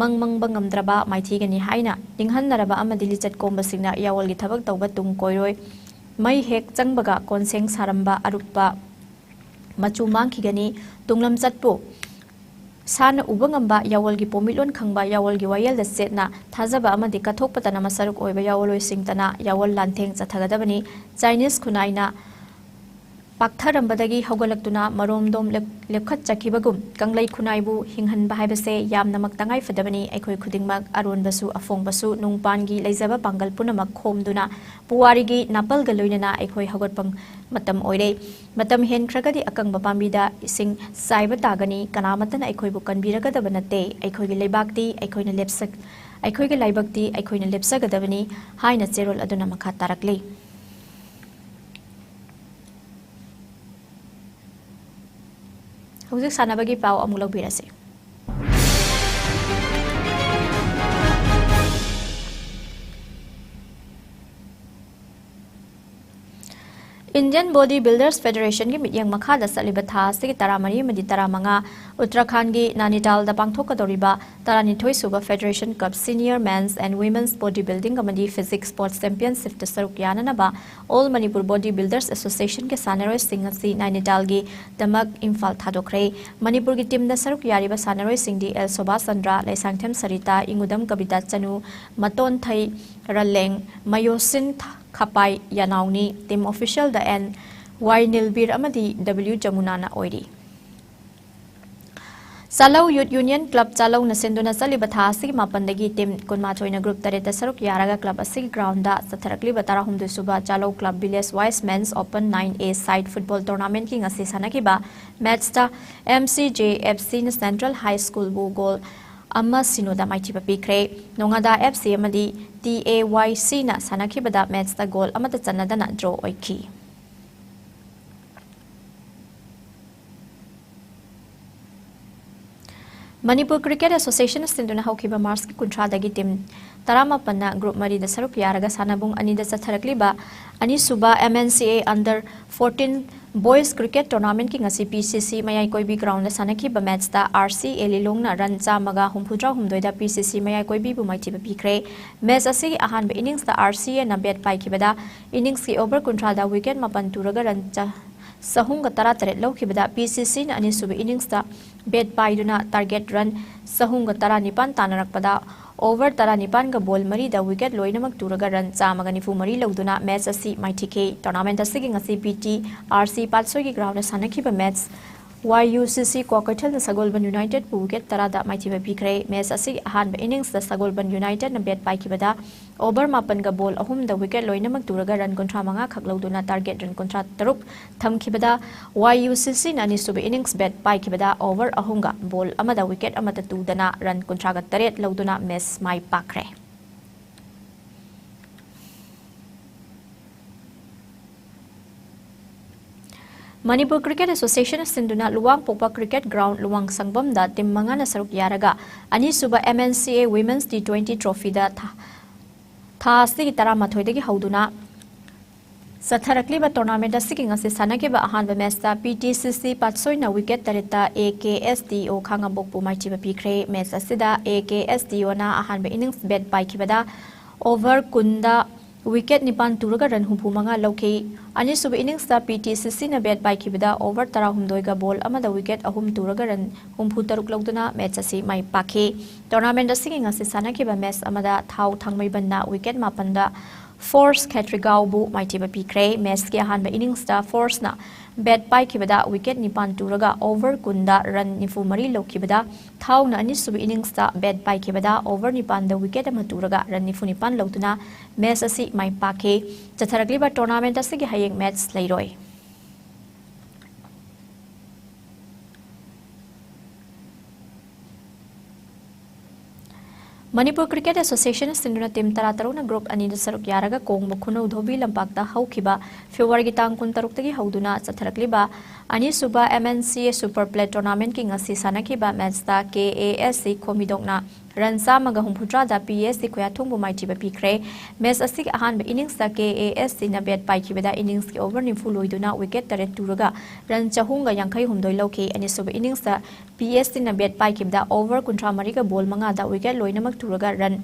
ꯃꯪ ꯃꯪꯕ ꯉꯝꯗ꯭ꯔꯕ ꯃꯥꯏꯊꯤꯒꯅꯤ ꯍꯥꯏꯅ ꯅꯤꯡꯍꯟꯅꯔꯕ ꯑꯃꯗꯤ ꯂꯤꯆꯠ ꯀꯣꯝꯕꯁꯤꯡꯅ ꯌꯥꯑꯣꯟꯒꯤ ꯊꯕꯛ ꯇꯧꯕ ꯇꯨꯡ ꯀꯣꯏꯔꯣꯏ꯫ ꯃꯩ ꯍꯦꯛ ꯆꯪꯕꯒ ꯀꯣꯟꯁꯦꯡ ꯁꯥꯔꯝꯕ ꯑꯔꯨꯞꯄ ꯃꯆꯨ ꯃꯥꯡꯈꯤꯒꯅꯤ꯫ ꯇꯨꯡꯂꯝꯆꯠꯄꯨ ꯁꯥꯟꯅ ꯎꯕ ꯉꯝꯕ, ꯌꯥꯑꯣꯟꯒꯤ ꯄꯣꯝꯃꯤꯠꯂꯣꯟ ꯈꯪꯕ, ꯌꯥꯑꯣꯟꯒꯤ ꯋꯥꯌꯦꯜꯗ ꯆꯦꯠꯅ ꯊꯥꯖꯕ ꯑꯃꯗꯤ ꯀꯠꯊꯣꯛꯄꯇꯅ ꯃꯁꯔꯨꯛ ꯑꯣꯏꯕ ꯌꯥꯑꯣꯟꯂꯣꯏꯁꯤꯡꯇꯅ ꯌꯥꯑꯣꯟ ꯂꯥꯟꯊꯦꯡ ꯆꯠꯊꯒꯗꯕꯅꯤ꯫ Chinese ꯈꯨꯟꯅꯥꯏꯅ ꯄꯥꯛꯊꯔꯝꯕꯗꯒꯤ ꯍꯧꯒꯠꯂꯛꯇꯨꯅ ꯃꯔꯣꯝꯗꯣꯝ ꯂꯦꯞ-, ꯂꯦꯞꯈꯠꯆꯈꯤꯕꯒꯨꯝ, ꯀꯪꯂꯩ ꯈꯨꯟꯅꯥꯏꯕꯨ ꯍꯤꯡꯍꯟꯕ ꯍꯥꯏꯕꯁꯦ ꯌꯥꯝꯅꯃꯛ ꯇꯉꯥꯏ ꯐꯗꯕꯅꯤ꯫ ꯑꯩꯈꯣꯏ ꯈꯨꯗꯤꯡꯃꯛ, ꯑꯔꯣꯟꯕꯁꯨ ꯑꯐꯣꯡꯕꯁꯨ, ꯅꯨꯡꯄꯥꯟꯒꯤ ꯂꯩꯖꯕ ꯄꯥꯡꯒꯜ ꯄꯨꯝꯅꯃꯛ ꯈꯣꯝꯗꯨꯅ ꯄꯨꯋꯥꯔꯤꯒꯤ ꯅꯥꯄꯜꯒ ꯂꯣꯏꯅꯅ ꯑꯩꯈꯣꯏ ꯍꯧꯒꯠꯄ ꯃꯇꯝ ꯑꯣꯏꯔꯦ꯫ ꯃꯇꯝ ꯍꯦꯟꯈ꯭ꯔꯒꯗꯤ ꯑꯀꯪꯕ ꯄꯥꯝꯕꯤꯗ ꯏꯁꯤꯡ ꯆꯥꯏꯕ ꯇꯥꯒꯅꯤ꯫ ꯀꯅꯥꯃꯠꯇꯅ ꯑꯩꯈꯣꯏꯕꯨ ꯀꯟꯕꯤꯔꯒꯗꯕ ꯅꯠꯇꯦ꯫ ꯑꯩꯈꯣꯏꯒꯤ ꯂꯩꯕꯥꯛꯇꯤ ꯑꯩꯈꯣꯏꯅ ꯂꯦꯞꯆ-, ꯑꯩꯈꯣꯏꯒꯤ ꯂꯥꯏꯕꯛꯇꯤ ꯑꯩꯈꯣꯏꯅ ꯂꯦꯞꯆꯒꯗꯕꯅꯤ ꯍꯥꯏꯅ ꯆꯦꯔꯣꯜ ꯑꯗꯨꯅ ꯃꯈꯥ ꯇꯥꯔꯛꯂꯤ꯫ ꯍꯧꯖꯤꯛ ꯁꯥꯟꯅꯕꯒꯤ ꯄꯥꯎ ꯑꯃꯨꯛ ꯂꯧꯕꯤꯔꯁꯤ꯫ Indian Body Builders Federationꯒꯤ ꯃꯤꯠꯌꯦꯡ ꯃꯈꯥꯗ ꯆꯠꯂꯤꯕ ꯊꯥ ꯑꯁꯤꯒꯤ ꯇꯔꯥꯃꯔꯤ ꯑꯃꯗꯤ ꯇꯔꯥꯃꯉꯥ ꯎꯠꯇꯔꯥꯈꯟꯗꯒꯤ ꯅꯥꯏꯅꯤꯇꯥꯜꯗ ꯄꯥꯡꯊꯣꯛꯀꯗꯧꯔꯤꯕ ꯇꯔꯥꯅꯤꯊꯣꯏ ꯁꯨꯕ Federation Cup Senior Men's and Women's Body Building ꯑꯃꯗꯤ Physique Sports Championshipꯇ ꯁꯔꯨꯛ ꯌꯥꯅꯅꯕ All Manipur Body Builders Associationꯒꯤ ꯁꯥꯟꯅꯔꯣꯏꯁꯤꯡ ꯑꯁꯤ ꯅꯥꯏꯅꯤꯇꯥꯜꯒꯤ ꯗꯃꯛ ꯏꯝꯐꯥꯜ ꯊꯥꯗꯣꯛꯈ꯭ꯔꯦ꯫ ꯃꯅꯤꯄꯨꯔꯒꯤ teamꯗ ꯁꯔꯨꯛ ꯌꯥꯔꯤꯕ ꯁꯥꯟꯅꯔꯣꯏꯁꯤꯡꯗꯤ ꯑꯦꯜ ꯁꯣꯚꯥ ꯆꯟꯗ꯭ꯔ, ꯂꯩꯁꯥꯡꯊꯦꯝ ꯁꯔꯤꯇꯥ, ꯏꯉꯨꯗꯝ ꯀꯕꯤꯇꯥ ꯆꯅꯨ, ꯃꯇꯣꯟꯊꯩ ꯔꯂꯦꯡ, ꯃꯌꯣꯁꯤꯟ ꯈꯄꯥꯏ ꯌꯥꯅꯥꯎꯅꯤ꯫ Team officialꯗ ꯑꯦꯟ ꯋꯥꯏ ꯅꯤꯜꯕꯤꯔ ꯑꯃꯗꯤ ꯗꯕ꯭ꯂꯤꯎ ꯖꯃꯨꯅꯥꯅ ꯑꯣꯏꯔꯤ꯫ ꯆꯥꯂꯧ Youth Union Club ꯆꯥꯂꯧꯅ ꯁꯤꯟꯗꯨꯅ ꯆꯠꯂꯤꯕ ꯊꯥ ꯑꯁꯤꯒꯤ ꯃꯥꯄꯟꯗꯒꯤ team ꯀꯨꯟꯃꯥꯊꯣꯏꯅ group ꯇꯔꯦꯠꯇ ꯁꯔꯨꯛ ꯌꯥꯔꯒ club ꯑꯁꯤꯒꯤ groundꯗ ꯆꯠꯊꯔꯛꯂꯤꯕ ꯇꯔꯥꯍꯨꯝꯗꯣꯏ ꯁꯨꯕ ꯆꯥꯂꯧ Club Village Wise Men's Open nine A side football tournamentꯀꯤ ꯉꯁꯤ ꯁꯥꯟꯅꯈꯤꯕ matchꯇ M C J F Cꯅ Central High Schoolꯕꯨ goal ꯑꯃ ꯁꯤꯅꯣꯗ ꯃꯥꯏꯊꯤꯕ ꯄꯤꯈ꯭ꯔꯦ꯫ ꯅꯣꯉꯥꯗꯥ F C ꯑꯃꯗꯤ T A Y Cꯅ ꯁꯥꯟꯅꯈꯤꯕꯗ matchꯇ goal ꯑꯃꯠꯇ ꯆꯟꯅꯗꯅ draw ꯑꯣꯏꯈꯤ꯫ Manipur Cricket Association ꯁꯤꯟꯗꯨꯅ ꯍꯧꯈꯤꯕ Marchꯀꯤ ꯀꯨꯟꯊ꯭ꯔꯥꯗꯒꯤ team ꯇꯔꯥꯃꯥꯄꯟꯅ group ꯃꯔꯤꯗ ꯁꯔꯨꯛ ꯌꯥꯔꯒ ꯁꯥꯟꯅꯕꯨꯡ ꯑꯅꯤꯗ ꯆꯠꯊꯔꯛꯂꯤꯕ ꯑꯅꯤꯁꯨꯕ M N C A Under fourteen Boys Cricket Tournamentꯀꯤ ꯉꯁꯤ P C C ꯃꯌꯥꯏ ꯀꯣꯏꯕꯤ groundꯗ ꯁꯥꯟꯅꯈꯤꯕ matchꯇ R C A ꯂꯤꯂꯣꯡꯅ run ꯆꯥꯝꯃꯒ ꯍꯨꯝꯐꯨꯇꯔꯥꯍꯨꯝꯗꯣꯏꯗ P C C ꯃꯌꯥꯏ ꯀꯣꯏꯕꯤꯕꯨ ꯃꯥꯏꯊꯤꯕ ꯄꯤꯈ꯭ꯔꯦ꯫ Match ꯑꯁꯤꯒꯤ ꯑꯍꯥꯟꯕ inningsꯇ R C Aꯅ bat ꯄꯥꯏꯈꯤꯕꯗ inningsꯀꯤ over ꯀꯨꯟꯊ꯭ꯔꯥꯗ wicket ꯃꯥꯄꯟ ꯇꯨꯔꯒ run ꯆ-, ꯆꯍꯨꯝꯒ ꯇꯔꯥꯇꯔꯦꯠ ꯂꯧꯈꯤꯕꯗ P C Cꯅ ꯑꯅꯤꯁꯨꯕ inningsꯇ bat ꯄꯥꯏꯗꯨꯅ target run ꯆꯍꯨꯝꯒ ꯇꯔꯥꯅꯤꯄꯥꯟ ꯇꯥꯟꯅꯔꯛꯄꯗ over ꯇꯔꯥꯅꯤꯄꯥꯟꯒ ball ꯃꯔꯤꯗ wicket ꯂꯣꯏꯅꯃꯛ ꯇꯨꯔꯒ run ꯆꯥꯝꯃꯒ ꯅꯤꯐꯨ ꯃꯔꯤ ꯂꯧꯗꯨꯅ match ꯑꯁꯤ ꯃꯥꯏꯊꯤꯈꯤ꯫ Tournament ꯑꯁꯤꯒꯤ ꯉꯁꯤ P T R C ꯄꯥꯠꯁꯣꯏꯒꯤ groundꯗ ꯁꯥꯟꯅꯈꯤꯕ match Y U C C ꯀ꯭ꯋꯥꯀꯩꯊꯦꯜꯅ ꯁꯒꯣꯜꯕꯟ Unitedꯕꯨ wicket ꯇꯔꯥꯗ ꯃꯥꯏꯊꯤꯕ ꯄꯤꯈ꯭ꯔꯦ꯫ Match ꯑꯁꯤꯒꯤ ꯑꯍꯥꯟꯕ inningsꯇ ꯁꯒꯣꯜꯕꯟ Unitedꯅ bat ꯄꯥꯏꯈꯤꯕꯗ over ꯃꯥꯄꯟꯒ ball ꯑꯍꯨꯝꯗ wicket ꯂꯣꯏꯅꯃꯛ ꯇꯨꯔꯒ run ꯀꯨꯟꯊ꯭ꯔꯥ ꯃꯉꯥ ꯈꯛ ꯂꯧꯗꯨꯅ target run ꯀꯨꯟꯊ꯭ꯔꯥ ꯇꯔꯨꯛ ꯊꯝꯈꯤꯕꯗ Y U C Cꯅ ꯑꯅꯤꯁꯨꯕ innings bat ꯄꯥꯏꯈꯤꯕꯗ over ꯑꯍꯨꯝꯒ ball ꯑꯃꯗ wicket ꯑꯃꯠꯇ ꯇꯨꯗꯅ run ꯀꯨꯟꯊ꯭ꯔꯥꯒ ꯇꯔꯦꯠ ꯂꯧꯗꯨꯅ match ꯃꯥꯏ ꯄꯥꯛꯈ꯭ꯔꯦ꯫ Manipur Cricket Association ꯁꯤꯟꯗꯨꯅ ꯂꯨꯋꯥꯡꯄꯣꯛꯄ cricket ground ꯂꯨꯋꯥꯡ ꯁꯪꯕꯝꯗ team ꯃꯉꯥꯅ ꯁꯔꯨꯛ ꯌꯥꯔꯒ ꯑꯅꯤꯁꯨꯕ M N C A Women's T twenty trophyꯗ ꯊꯥ-, ꯊꯥ ꯑꯁꯤꯒꯤ ꯇꯔꯥꯃꯥꯊꯣꯏꯗꯒꯤ ꯍꯧꯗꯨꯅ ꯆꯠꯊꯔꯛꯂꯤꯕ tournament ꯑꯁꯤꯒꯤ ꯉꯁꯤ ꯁꯥꯟꯅꯈꯤꯕ ꯑꯍꯥꯟꯕ matchꯇ P T C C ꯄꯥꯠꯁꯣꯏꯅ wicket ꯇꯔꯦꯠꯇ A K S T O ꯈꯥꯉꯕꯣꯛꯄꯨ ꯃꯥꯏꯊꯤꯕ ꯄꯤꯈ꯭ꯔꯦ꯫ Match ꯑꯁꯤꯗ A K S T Oꯅ ꯑꯍꯥꯟꯕ innings bat ꯄꯥꯏꯈꯤꯕꯗ over ꯀꯨꯟꯗ wicket ꯅꯤꯄꯥꯟ ꯇꯨꯔꯒ run ꯍꯨꯝꯐꯨ ꯃꯉꯥ ꯂꯧꯈꯤ꯫ ꯑꯅꯤꯁꯨꯕ inningsꯇ P T C Cꯅ bat ꯄꯥꯏꯈꯤꯕꯗ over ꯇꯔꯥꯍꯨꯝꯗꯣꯏꯒ ball ꯑꯃꯗ wicket ꯑꯍꯨꯝ ꯇꯨꯔꯒ run ꯍꯨꯝꯐꯨ ꯇꯔꯨꯛ ꯂꯧꯗꯨꯅ match ꯑꯁꯤ ꯃꯥꯏ ꯄꯥꯛꯈꯤ꯫ Tournament ꯑꯁꯤꯒꯤ ꯉꯁꯤ ꯁꯥꯟꯅꯈꯤꯕ match ꯑꯃꯗ ꯊꯥꯎ ꯊꯥꯡꯃꯩꯕꯟꯅ wicket ꯃꯥꯄꯟꯗ ꯐꯣꯔꯁ ꯈꯦꯇ꯭ꯔꯤꯒꯥꯎꯕꯨ ꯃꯥꯏꯊꯤꯕ ꯄꯤꯈ꯭ꯔꯦ꯫ ꯃꯦꯆꯀꯤ ꯑꯍꯥꯟꯕ ꯏꯅꯤꯡꯁꯇ ꯐꯣꯔꯁꯅ ꯕꯦꯠ ꯄꯥꯏꯈꯤꯕꯗ ꯋꯤꯀꯦꯠ ꯅꯤꯄꯥꯟ ꯇꯨꯔꯒ ꯑꯣꯚꯔ ꯀꯨꯟꯗ ꯔꯟ ꯅꯤꯐꯨ ꯃꯔꯤ ꯂꯧꯈꯤꯕꯗ, ꯊꯥꯎꯅ ꯑꯅꯤꯁꯨꯕ ꯏꯅꯤꯡꯁꯇ ꯕꯦꯠ ꯄꯥꯏꯈꯤꯕꯗ ꯑꯣꯚꯔ ꯅꯤꯄꯥꯟꯗ ꯋꯤꯀꯦꯠ ꯑꯃ ꯇꯨꯔꯒ ꯔꯟ ꯅꯤꯐꯨ ꯅꯤꯄꯥꯟ ꯂꯧꯗꯨꯅ ꯃꯦꯆ ꯑꯁꯤ ꯃꯥꯏ ꯄꯥꯛꯈꯤ꯫ ꯆꯠꯊꯔꯛꯂꯤꯕ ꯇꯣꯔꯅꯥꯃꯦꯟꯠ ꯑꯁꯤꯒꯤ ꯍꯌꯦꯡ ꯃꯦꯆ ꯂꯩꯔꯣꯏ꯫ ꯃꯅꯤꯄꯨꯔ ꯀ꯭ꯔꯤꯀꯦꯠ ꯑꯦꯁꯣꯁꯤꯌꯦꯁꯟ ꯁꯤꯟꯗꯨꯅ ꯇꯤꯝ ꯇꯔꯥꯇꯔꯨꯛꯅ ꯒ꯭ꯔꯨꯞ ꯑꯅꯤꯗ ꯁꯔꯨꯛ ꯌꯥꯔꯒ ꯀꯣꯡꯕ ꯈꯨꯅꯧ ꯙꯣꯕꯤ ꯂꯝꯄꯥꯛꯇ ꯍꯧꯈꯤꯕ ꯐꯦꯕ꯭ꯔꯨꯋꯥꯔꯤꯒꯤ ꯇꯥꯡ ꯀꯨꯟꯇꯔꯨꯛꯇꯒꯤ ꯍꯧꯗꯨꯅ ꯆꯠꯊꯔꯛꯂꯤꯕ ꯑꯅꯤꯁꯨꯕ ꯑꯦꯝ ꯑꯦꯟ ꯁꯤ ꯑꯦ ꯁꯨꯄꯔ ꯄ꯭ꯂꯦ ꯇꯣꯔꯅꯥꯃꯦꯟꯠꯀꯤ ꯉꯁꯤ ꯁꯥꯟꯅꯈꯤꯕ ꯃꯦꯆꯇ K A S C ꯈꯣꯝꯕꯤꯗꯣꯛꯅ run ꯆꯥꯝꯃꯒ ꯍꯨꯝꯐꯨꯇꯔꯥꯗ ꯄꯤ ꯑꯦꯁ ꯁꯤ ꯈꯣꯌꯥꯊꯣꯡꯕꯨ ꯃꯥꯏꯊꯤꯕ ꯄꯤꯈ꯭ꯔꯦ꯫ ꯃꯦꯆ ꯑꯁꯤꯒꯤ ꯑꯍꯥꯟꯕ ꯏꯅꯤꯡꯁꯇ ꯀꯦ ꯑꯦ ꯑꯦꯁ ꯁꯤꯅ ꯕꯦꯠ ꯄꯥꯏꯈꯤꯕꯗ ꯏꯅꯤꯡꯁꯀꯤ ꯑꯣꯚꯔ ꯅꯤꯐꯨ ꯂꯣꯏꯗꯨꯅ ꯋꯤꯀꯦꯠ ꯇꯔꯦꯠ ꯇꯨꯔꯒ ꯔꯟ ꯆꯍꯨꯝꯒ ꯌꯥꯡꯈꯩ ꯍꯨꯝꯗꯣꯏ ꯂꯧꯈꯤ꯫ ꯑꯅꯤꯁꯨꯕ ꯏꯅꯤꯡꯁꯇ ꯄꯤ ꯑꯦꯁ ꯁꯤꯅ ꯕꯦꯠ ꯄꯥꯏꯈꯤꯕꯗ ꯑꯣꯚꯔ ꯀꯨꯟꯊ꯭ꯔꯥ ꯃꯔꯤꯒ ꯕꯣꯜ ꯃꯉꯥꯗ ꯋꯤꯀꯦꯠ ꯂꯣꯏꯅꯃꯛ ꯇꯨꯔꯒ ꯔꯟ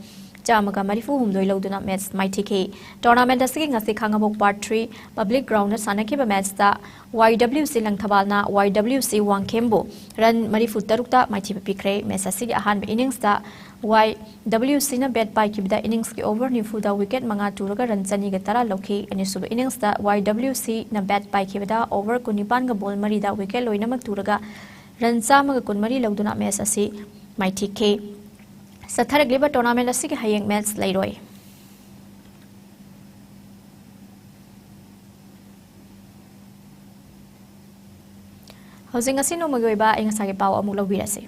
ꯆꯥꯝꯃꯒ ꯃꯔꯤꯐꯨ ꯍꯨꯝꯗꯣꯏ ꯂꯧꯗꯨꯅ ꯃꯦꯆ ꯃꯥꯏꯊꯤꯈꯤ꯫ ꯇꯣꯔꯅꯥꯃꯦꯟꯠ ꯑꯁꯤꯒꯤ ꯉꯁꯤ ꯈꯥꯉꯕꯣꯛ ꯄꯥꯔꯠ ꯊ꯭ꯔꯤ ꯄꯕ꯭ꯂꯤꯛ ꯒ꯭ꯔꯥꯎꯟꯗ ꯁꯥꯟꯅꯈꯤꯕ ꯃꯦꯆꯇ ꯋꯥꯏ ꯗꯕ꯭ꯂꯤꯎ ꯁꯤ ꯂꯪꯊꯕꯥꯜꯅ ꯋꯥꯏ ꯗꯕ꯭ꯂꯤꯎ ꯁꯤ ꯋꯥꯡꯈꯦꯝꯕꯨ ꯔꯟ ꯃꯔꯤꯐꯨ ꯇꯔꯨꯛꯇ ꯃꯥꯏꯊꯤꯕ ꯄꯤꯈ꯭ꯔꯦ꯫ ꯃꯦꯆ ꯑꯁꯤꯒꯤ ꯑꯍꯥꯟꯕ ꯏꯅꯤꯡꯁꯇ ꯋꯥꯏ ꯗꯕ꯭ꯂꯤꯎ ꯁꯤꯅ ꯕꯦꯠ ꯄꯥꯏꯈꯤꯕꯗ ꯏꯅꯤꯡꯁꯀꯤ ꯑꯣꯚꯔ ꯅꯤꯐꯨꯗ ꯋꯤꯀꯦꯠ ꯃꯉꯥ ꯇꯨꯔꯒ ꯔꯟ ꯆꯅꯤꯒ ꯇꯔꯥ ꯂꯧꯈꯤ꯫ ꯑꯅꯤꯁꯨꯕ ꯏꯅꯤꯡꯁꯇ ꯋꯥꯏ ꯗꯕ꯭ꯂꯤꯎ ꯁꯤꯅ ꯕꯦꯠ ꯄꯥꯏꯈꯤꯕꯗ ꯑꯣꯚꯔ ꯀꯨꯟꯅꯤꯄꯥꯟꯒ ꯕꯣꯜ ꯃꯔꯤꯗ ꯋꯤꯀꯦꯠ ꯂꯣꯏꯅꯃꯛ ꯇꯨꯔꯒ ꯔꯟ ꯆꯥꯝꯃꯒ ꯀꯨꯟꯃꯔꯤ ꯂꯧꯗꯨꯅ ꯃꯦꯆ ꯑꯁꯤ ꯃꯥꯏꯊꯤꯈꯤ꯫ ꯆꯠꯊꯔꯛꯂꯤꯕ ꯇꯣꯔꯅꯥꯃꯦꯟꯠ ꯑꯁꯤꯒꯤ ꯍꯌꯦꯡ ꯃꯦꯆ ꯂꯩꯔꯣꯏ꯫ ꯍꯧꯖꯤꯛ ꯉꯁꯤ ꯅꯣꯡꯃꯒꯤ ꯑꯣꯏꯕ ꯑꯏꯪ ꯑꯁꯥꯒꯤ ꯄꯥꯎ ꯑꯃꯨꯛ ꯂꯧꯕꯤꯔꯁꯤ꯫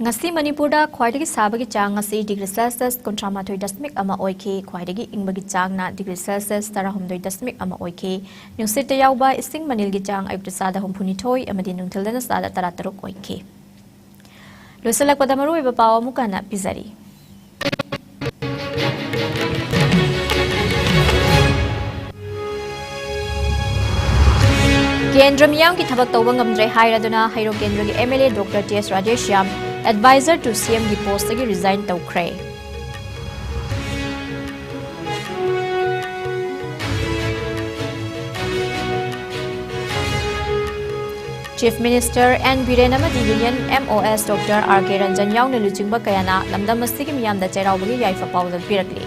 ꯉꯁꯤ ꯃꯅꯤꯄꯨꯔꯗ ꯈ꯭ꯋꯥꯏꯗꯒꯤ ꯁꯥꯕꯒꯤ ꯆꯥꯡ ꯑꯁꯤ ꯗꯤꯒ꯭ꯔꯤ ꯁꯦꯜꯁꯤꯌꯁ ꯀꯨꯟꯊ꯭ꯔꯥ ꯃꯥꯊꯣꯏ ꯗꯁꯃꯤꯛ ꯑꯃ ꯑꯣꯏꯈꯤ꯫ ꯈ꯭ꯋꯥꯏꯗꯒꯤ ꯏꯪꯕꯒꯤ ꯆꯥꯡꯅ ꯗꯤꯒ꯭ꯔꯤ ꯁꯦꯜꯁꯤꯌꯁ ꯇꯔꯥꯍꯨꯝꯗꯣꯏ ꯗꯁꯃꯤꯛ ꯑꯃ ꯑꯣꯏꯈꯤ꯫ ꯅꯨꯡꯁꯤꯠꯇ ꯌꯥꯎꯕ ꯏꯁꯤꯡ ꯃꯅꯤꯜꯒꯤ ꯆꯥꯡ ꯑꯌꯨꯛꯇ ꯆꯥꯗ ꯍꯨꯝꯐꯨꯅꯤꯊꯣꯏ ꯑꯃꯗꯤ ꯅꯨꯡꯊꯤꯜꯗꯅ ꯆꯥꯗ ꯇꯔꯥꯇꯔꯨꯛ ꯑꯣꯏꯈꯤ꯫ ꯂꯣꯏꯁꯤꯜꯂꯛꯄꯗ ꯃꯔꯨꯑꯣꯏꯕ ꯄꯥꯎ ꯑꯃꯨꯛ ꯍꯟꯅ ꯄꯤꯖꯔꯤ꯫ ꯀꯦꯟꯗ꯭ꯔ ꯃꯤꯌꯥꯝꯒꯤ ꯊꯕꯛ ꯇꯧꯕ ꯉꯝꯗ꯭ꯔꯦ ꯍꯥꯏꯔꯗꯨꯅ ꯍꯩꯔꯣꯛ ꯀꯦꯟꯗ꯭ꯔꯒꯤ M L A doctor T S Radheshyam advisor to C M ꯒꯤ ꯄꯣꯁꯇꯒꯤ ꯔꯤꯖꯥꯏꯟ ꯇꯧꯈ꯭ꯔꯦ꯫ Chief Minister N Biren ꯑꯃꯗꯤ Union M O S Doctor R K Ranjan ꯌꯥꯎꯅ ꯂꯨꯆꯤꯡꯕ ꯀꯌꯥꯅ ꯂꯝꯗꯝ ꯑꯁꯤꯒꯤ ꯃꯤꯌꯥꯝꯗ ꯆꯩꯔꯥꯎꯕꯒꯤ ꯌꯥꯏꯐ ꯄꯥꯎꯖꯦꯜ ꯄꯤꯔꯛꯂꯤ꯫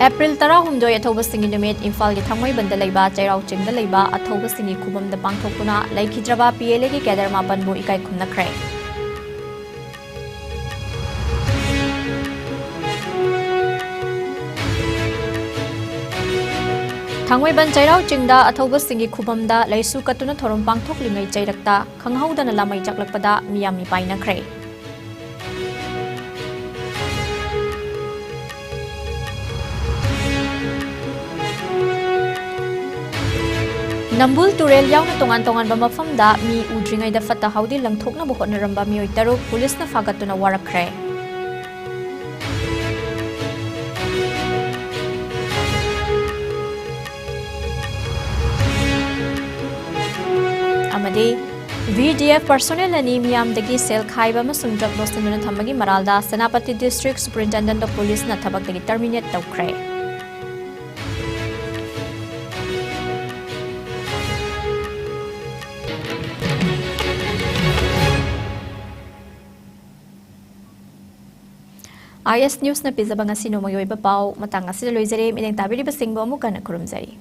ꯑꯦꯄ꯭ꯔꯤꯜ ꯇꯔꯥꯍꯨꯝꯗꯣꯏ, ꯑꯊꯧꯕꯁꯤꯡꯒꯤ ꯅꯨꯃꯤꯠ, ꯏꯝꯐꯥꯜꯒꯤ ꯊꯥꯡꯃꯩꯕꯟꯗ ꯂꯩꯕ ꯆꯩꯔꯥꯎ ꯆꯤꯡꯗ ꯂꯩꯕ ꯑꯊꯧꯕꯁꯤꯡꯒꯤ ꯈꯨꯕꯝꯗ ꯄꯥꯡꯊꯣꯛꯇꯨꯅ ꯂꯩꯈꯤꯗ꯭ꯔꯕ P L Aꯒꯤ cadre ꯃꯥꯄꯟꯕꯨ ꯏꯀꯥꯏ ꯈꯨꯝꯅꯈ꯭ꯔꯦ꯫ ꯊꯥꯡꯃꯩꯕꯟ ꯆꯩꯔꯥꯎ ꯆꯤꯡꯗ ꯑꯊꯧꯕꯁꯤꯡꯒꯤ ꯈꯨꯕꯝꯗ ꯂꯩꯁꯨ ꯀꯠꯇꯨꯅ ꯊꯧꯔꯝ ꯄꯥꯡꯊꯣꯛꯂꯤꯉꯩ ꯆꯩꯔꯛꯇ ꯈꯪꯍꯧꯗꯅ ꯂꯥꯃꯩ ꯆꯥꯛꯂꯛꯄꯗ ꯃꯤꯌꯥꯝ ꯃꯤꯄꯥꯏꯅꯈ꯭ꯔꯦ꯫ ꯅꯝꯕꯨꯜ ꯇꯨꯔꯦꯜ ꯌꯥꯎꯅ ꯇꯣꯉꯥꯟ ꯇꯣꯉꯥꯟꯕ ꯃꯐꯝꯗ ꯃꯤ ꯎꯗ꯭ꯔꯤꯉꯩꯗ ꯐꯠꯇ ꯍꯥꯎꯗꯤ ꯂꯪꯊꯣꯛꯅꯕ ꯍꯣꯠꯅꯔꯝꯕ ꯃꯤꯑꯣꯏ ꯇꯔꯨꯛ ꯄꯨꯂꯤꯁꯅ ꯐꯥꯒꯠꯇꯨꯅ ꯋꯥꯔꯛꯈ꯭ꯔꯦ꯫ ꯑꯃꯗꯤ V D F personnel ꯑꯅꯤ ꯃꯤꯌꯥꯝꯗꯒꯤ ꯁꯦꯜ ꯈꯥꯏꯕ ꯑꯃꯁꯨꯡ drug ꯂꯣꯠꯁꯤꯟꯗꯨꯅ ꯊꯝꯕꯒꯤ ꯃꯔꯥꯜꯗ ꯁꯦꯅꯥꯄꯇꯤ District Superintendent of Policeꯅ ꯊꯕꯛꯇꯒꯤ terminate ꯇꯧꯈ꯭ꯔꯦ꯫ I S Newsꯅ ꯄꯤꯖꯕ ꯉꯁꯤ ꯅꯣꯡꯃꯒꯤ ꯑꯣꯏꯕ ꯄꯥꯎ ꯃꯇꯥꯡ ꯑꯁꯤꯗ ꯂꯣꯏꯖꯔꯦ꯫ ꯃꯤꯠꯌꯦꯡ ꯇꯥꯕꯤꯔꯤꯕꯁꯤꯡꯕꯨ ꯑꯃꯨꯛ ꯍꯟꯅ ꯈꯨꯔꯨꯝꯖꯔꯤ꯫